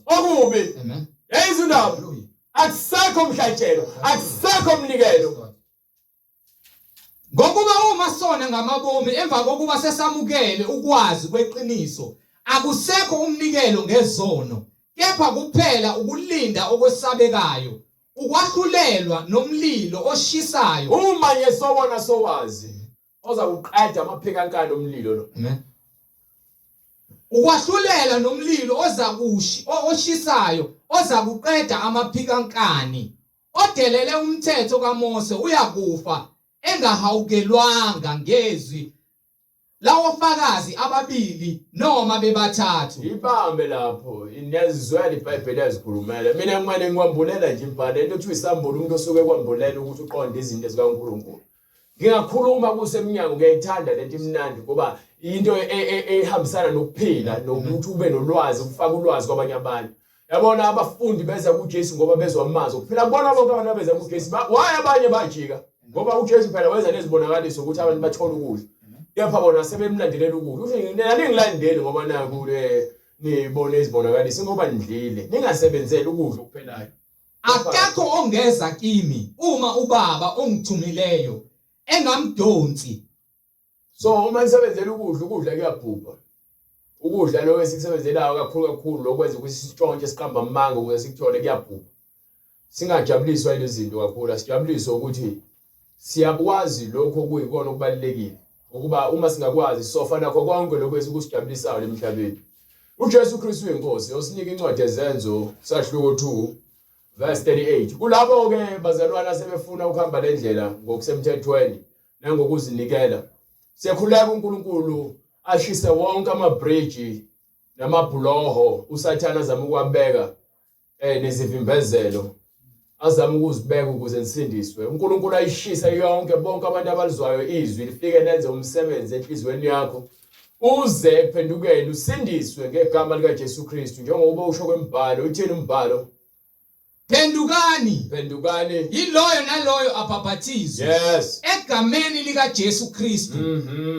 okubi, yayizwa indaba, akusekho mhlatshelo, akusekho mnikelo. Ngokuba uma sona ngamabomi emva kokuba sesamukele ukwazi kweqiniso, akusekho umnikelo ngezono, kepha kuphela ukulinda okwesabekayo, ukwahlulelwa nomlilo oshisayo. Uma nje sowona sowazi oza kuqeda amaphikankani omlilo lo. Amen. Ukwahlulela nomlilo ozakushi oshisayo ozakuqeda amaphikankani. Odelele umthetho kaMose uyakufa engahawukelwanga ngezwi lawofakazi ababili noma bebathathu. Ibambe lapho, niyazizwela iBhayibheli yazikhulumela. Mina kumane ngikwambulela nje imbhalo, lento kuthiwa isambulo, umuntu osuke ekwambulela ukuthi uqonde izinto zikaNkulunkulu. Ngingakhuluma kusemnyango, ngiyayithanda lento, imnandi ngoba into ehambisana nokuphila nokuthi ube nolwazi, ukufaka ulwazi kwabanye abantu. Yabona abafundi beza kuJesu ngoba bezwa amazwi. Kuphela kubona bonke abantu abeza kuJesu. Why abanye bajika? Ngoba uJesu phela wenza nezibonakaliso ukuthi abantu bathole ukudla. Kepha bona sebemlandelela ukudla. Uthi nina ningilandeli ngoba naku le nibone izibonakaliso ngoba nidlile. Ningasebenzeli ukudla okuphelayo. Akekho ongeza kimi uma uBaba ongithumileyo engamdonsi. So uma nisebenzela ukudla, ukudla kuyabhubha. Ukudla lokho esikusebenzelayo kakhulu kakhulu lokwenza ukuthi sitshontshe, siqamba amanga ukuze sikuthole, kuyabhubha. Singajabuliswa yilezi zinto kakhulu, asijabuliswe ukuthi siyakwazi lokho okuyikona okubalulekile. Ukuba uma singakwazi sofa nakho konke lokho esikusijabulisayo emhlabeni. UJesu Kristu uyiNkosi osinika incwadi yeZenzo sahluko 2 verse 38. Kulabo ke bazalwana sebefuna ukuhamba le ndlela ngokusemthethweni nangokuzinikela, siyakhuleka uNkulunkulu ashise wonke amabhriji namabhuloho uSathane azama ukuwabeka nezivimbezelo azama ukuzibeka ukuze nisindiswe. uNkulunkulu ayishise yonke, bonke abantu abalizwayo izwi lifike lenze umsebenzi enhliziyweni yakho, uze ekuphendukeni usindiswe ngegama likaJesu Kristu, njengoba usho kwembhalo. Uthini umbhalo? Phendukani, phendukani, yiloyo naloyo abhaphathizwe egameni likaJesu Kristu,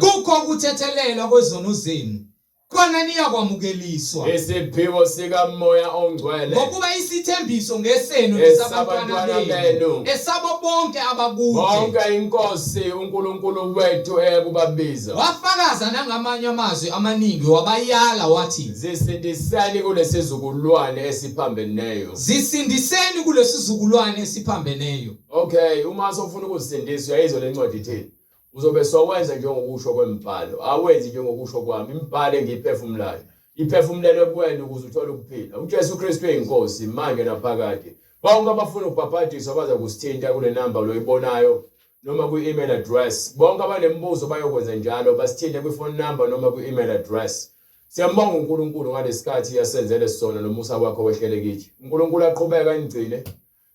kukho ukuthethelelwa kwezono zenu, khona niyakwamukeliswa isiphiwo sikaMoya oNgcwele. Ngokuba isithembiso ngesenu nesabantwana benu, esabo bonke abakude, bonke iNkosi uNkulunkulu wethu ekubabiza. Wafakaza nangamanye amazwi amaningi, wabayala wathi, Zisindiseni kulesizukulwane esiphambeneyo. Zisindiseni kulesizukulwane esiphambeneyo. Okay, uma sofuna ukuzisindisa uyayizwa le ncwadi ithini? Uzobe sowenza njengokusho kwembhalo, awenzi njengokusho kwami. Imibhalo engiyiphefumulayo iphefumulelwe kuwena ukuze uthole ukuphila. UJesu Kristu uyiNkosi manje naphakade. Bonke abafuna ukubhabhadiswa baza kusithinta kule namba loyibonayo noma kwi-email address. Bonke abanemibuzo bayokwenza njalo, basithinte kwi-phone number noma kwi-email address. Siyambonga uNkulunkulu ngalesikhathi asenzele sona nomusa wakhe wehlele kithi. uNkulunkulu aqhubeke anigcine.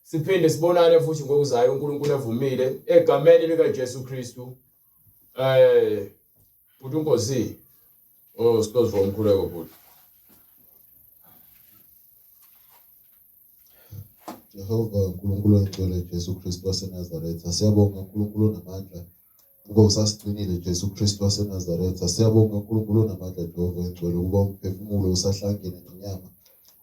Siphinde sibonane futhi ngokuzayo uNkulunkulu evumile, egameni likaJesu Kristu. Bhuti uNkosi. Oh, sicela umkhuleko bhuti. Jehova uNkulunkulu oyingcwele Jesu Kristu waseNazaretha, siyabonga uNkulunkulu onamandla ukuba usasigcinile Jesu Kristu waseNazaretha. Siyabonga uNkulunkulu onamandla Jehova oyingcwele ukuba umphefumulo usahlangene nenyama.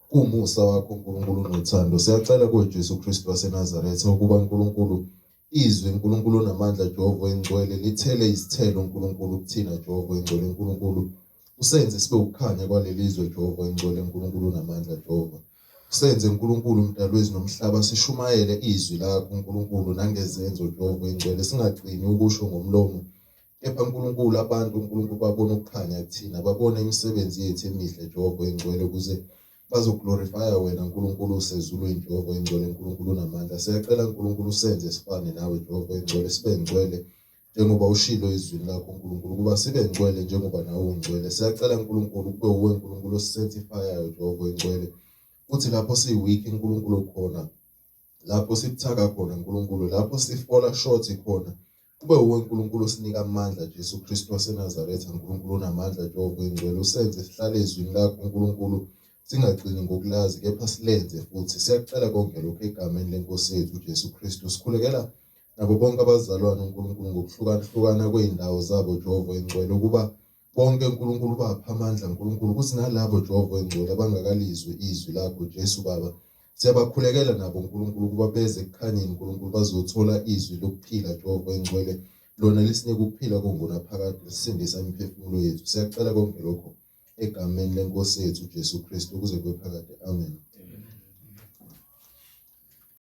Kuwumusa wakho uNkulunkulu unothando. Siyacela kuwe Jesu Kristu waseNazaretha ukuba uNkulunkulu izwi uNkulunkulu onamandla Jehova oyingcwele lithele izithelo uNkulunkulu kuthina Jehova oyingcwele uNkulunkulu usenze sibe ukukhanya kwalelizwe Jehova oyingcwele uNkulunkulu onamandla Jehova. Usenze uNkulunkulu umdali wezulu nomhlaba sishumayele izwi lakho uNkulunkulu nangezenzo Jehova oyingcwele singagcini ukusho ngomlomo kepha uNkulunkulu abantu uNkulunkulu babone ukukhanya kuthina babone imisebenzi yethu emihle Jehova oyingcwele ukuze bazoglorifya wena uNkulunkulu usezulwini Jehova oyingcwele uNkulunkulu unamandla. Siyacela uNkulunkulu usenze sifane nawe Jehova oyingcwele sibe ngcwele njengoba ushilo ezwini lakho uNkulunkulu ukuba sibe ngcwele njengoba nawe ungcwele. Siyacela uNkulunkulu kube uwe uNkulunkulu osisanctifyayo Jehova oyingcwele futhi lapho siyi-weak uNkulunkulu khona lapho sibuthaka khona uNkulunkulu lapho sifola short khona kube uwe uNkulunkulu osinika amandla Jesu Kristu waseNazaretha uNkulunkulu onamandla Jehova oyingcwele usenze sihlale ezwini lakho uNkulunkulu singagcini ngokulazi kepha silenze futhi. Siyacela konke lokhu egameni lenkosi yethu uJesu Kristu. Sikhulekela nabo bonke abazalwane uNkulunkulu ngokuhlukahlukana kwey'ndawo zabo Jehova oyingcwele ukuba bonke uNkulunkulu bapha amandla uNkulunkulu ukuthi nalabo Jehova oyingcwele abangakalizwi izwi lakho Jesu Baba siyabakhulekela nabo uNkulunkulu ukuba beze ekukhanyeni uNkulunkulu bazothola izwi lokuphila Jehova oyingcwele lona lisinika ukuphila kongunaphakade lisindisa imiphefumulo yethu. Siyacela konke lokho egameni lenkosi yethu uJesu Kristu kuze kube phakade. Amen.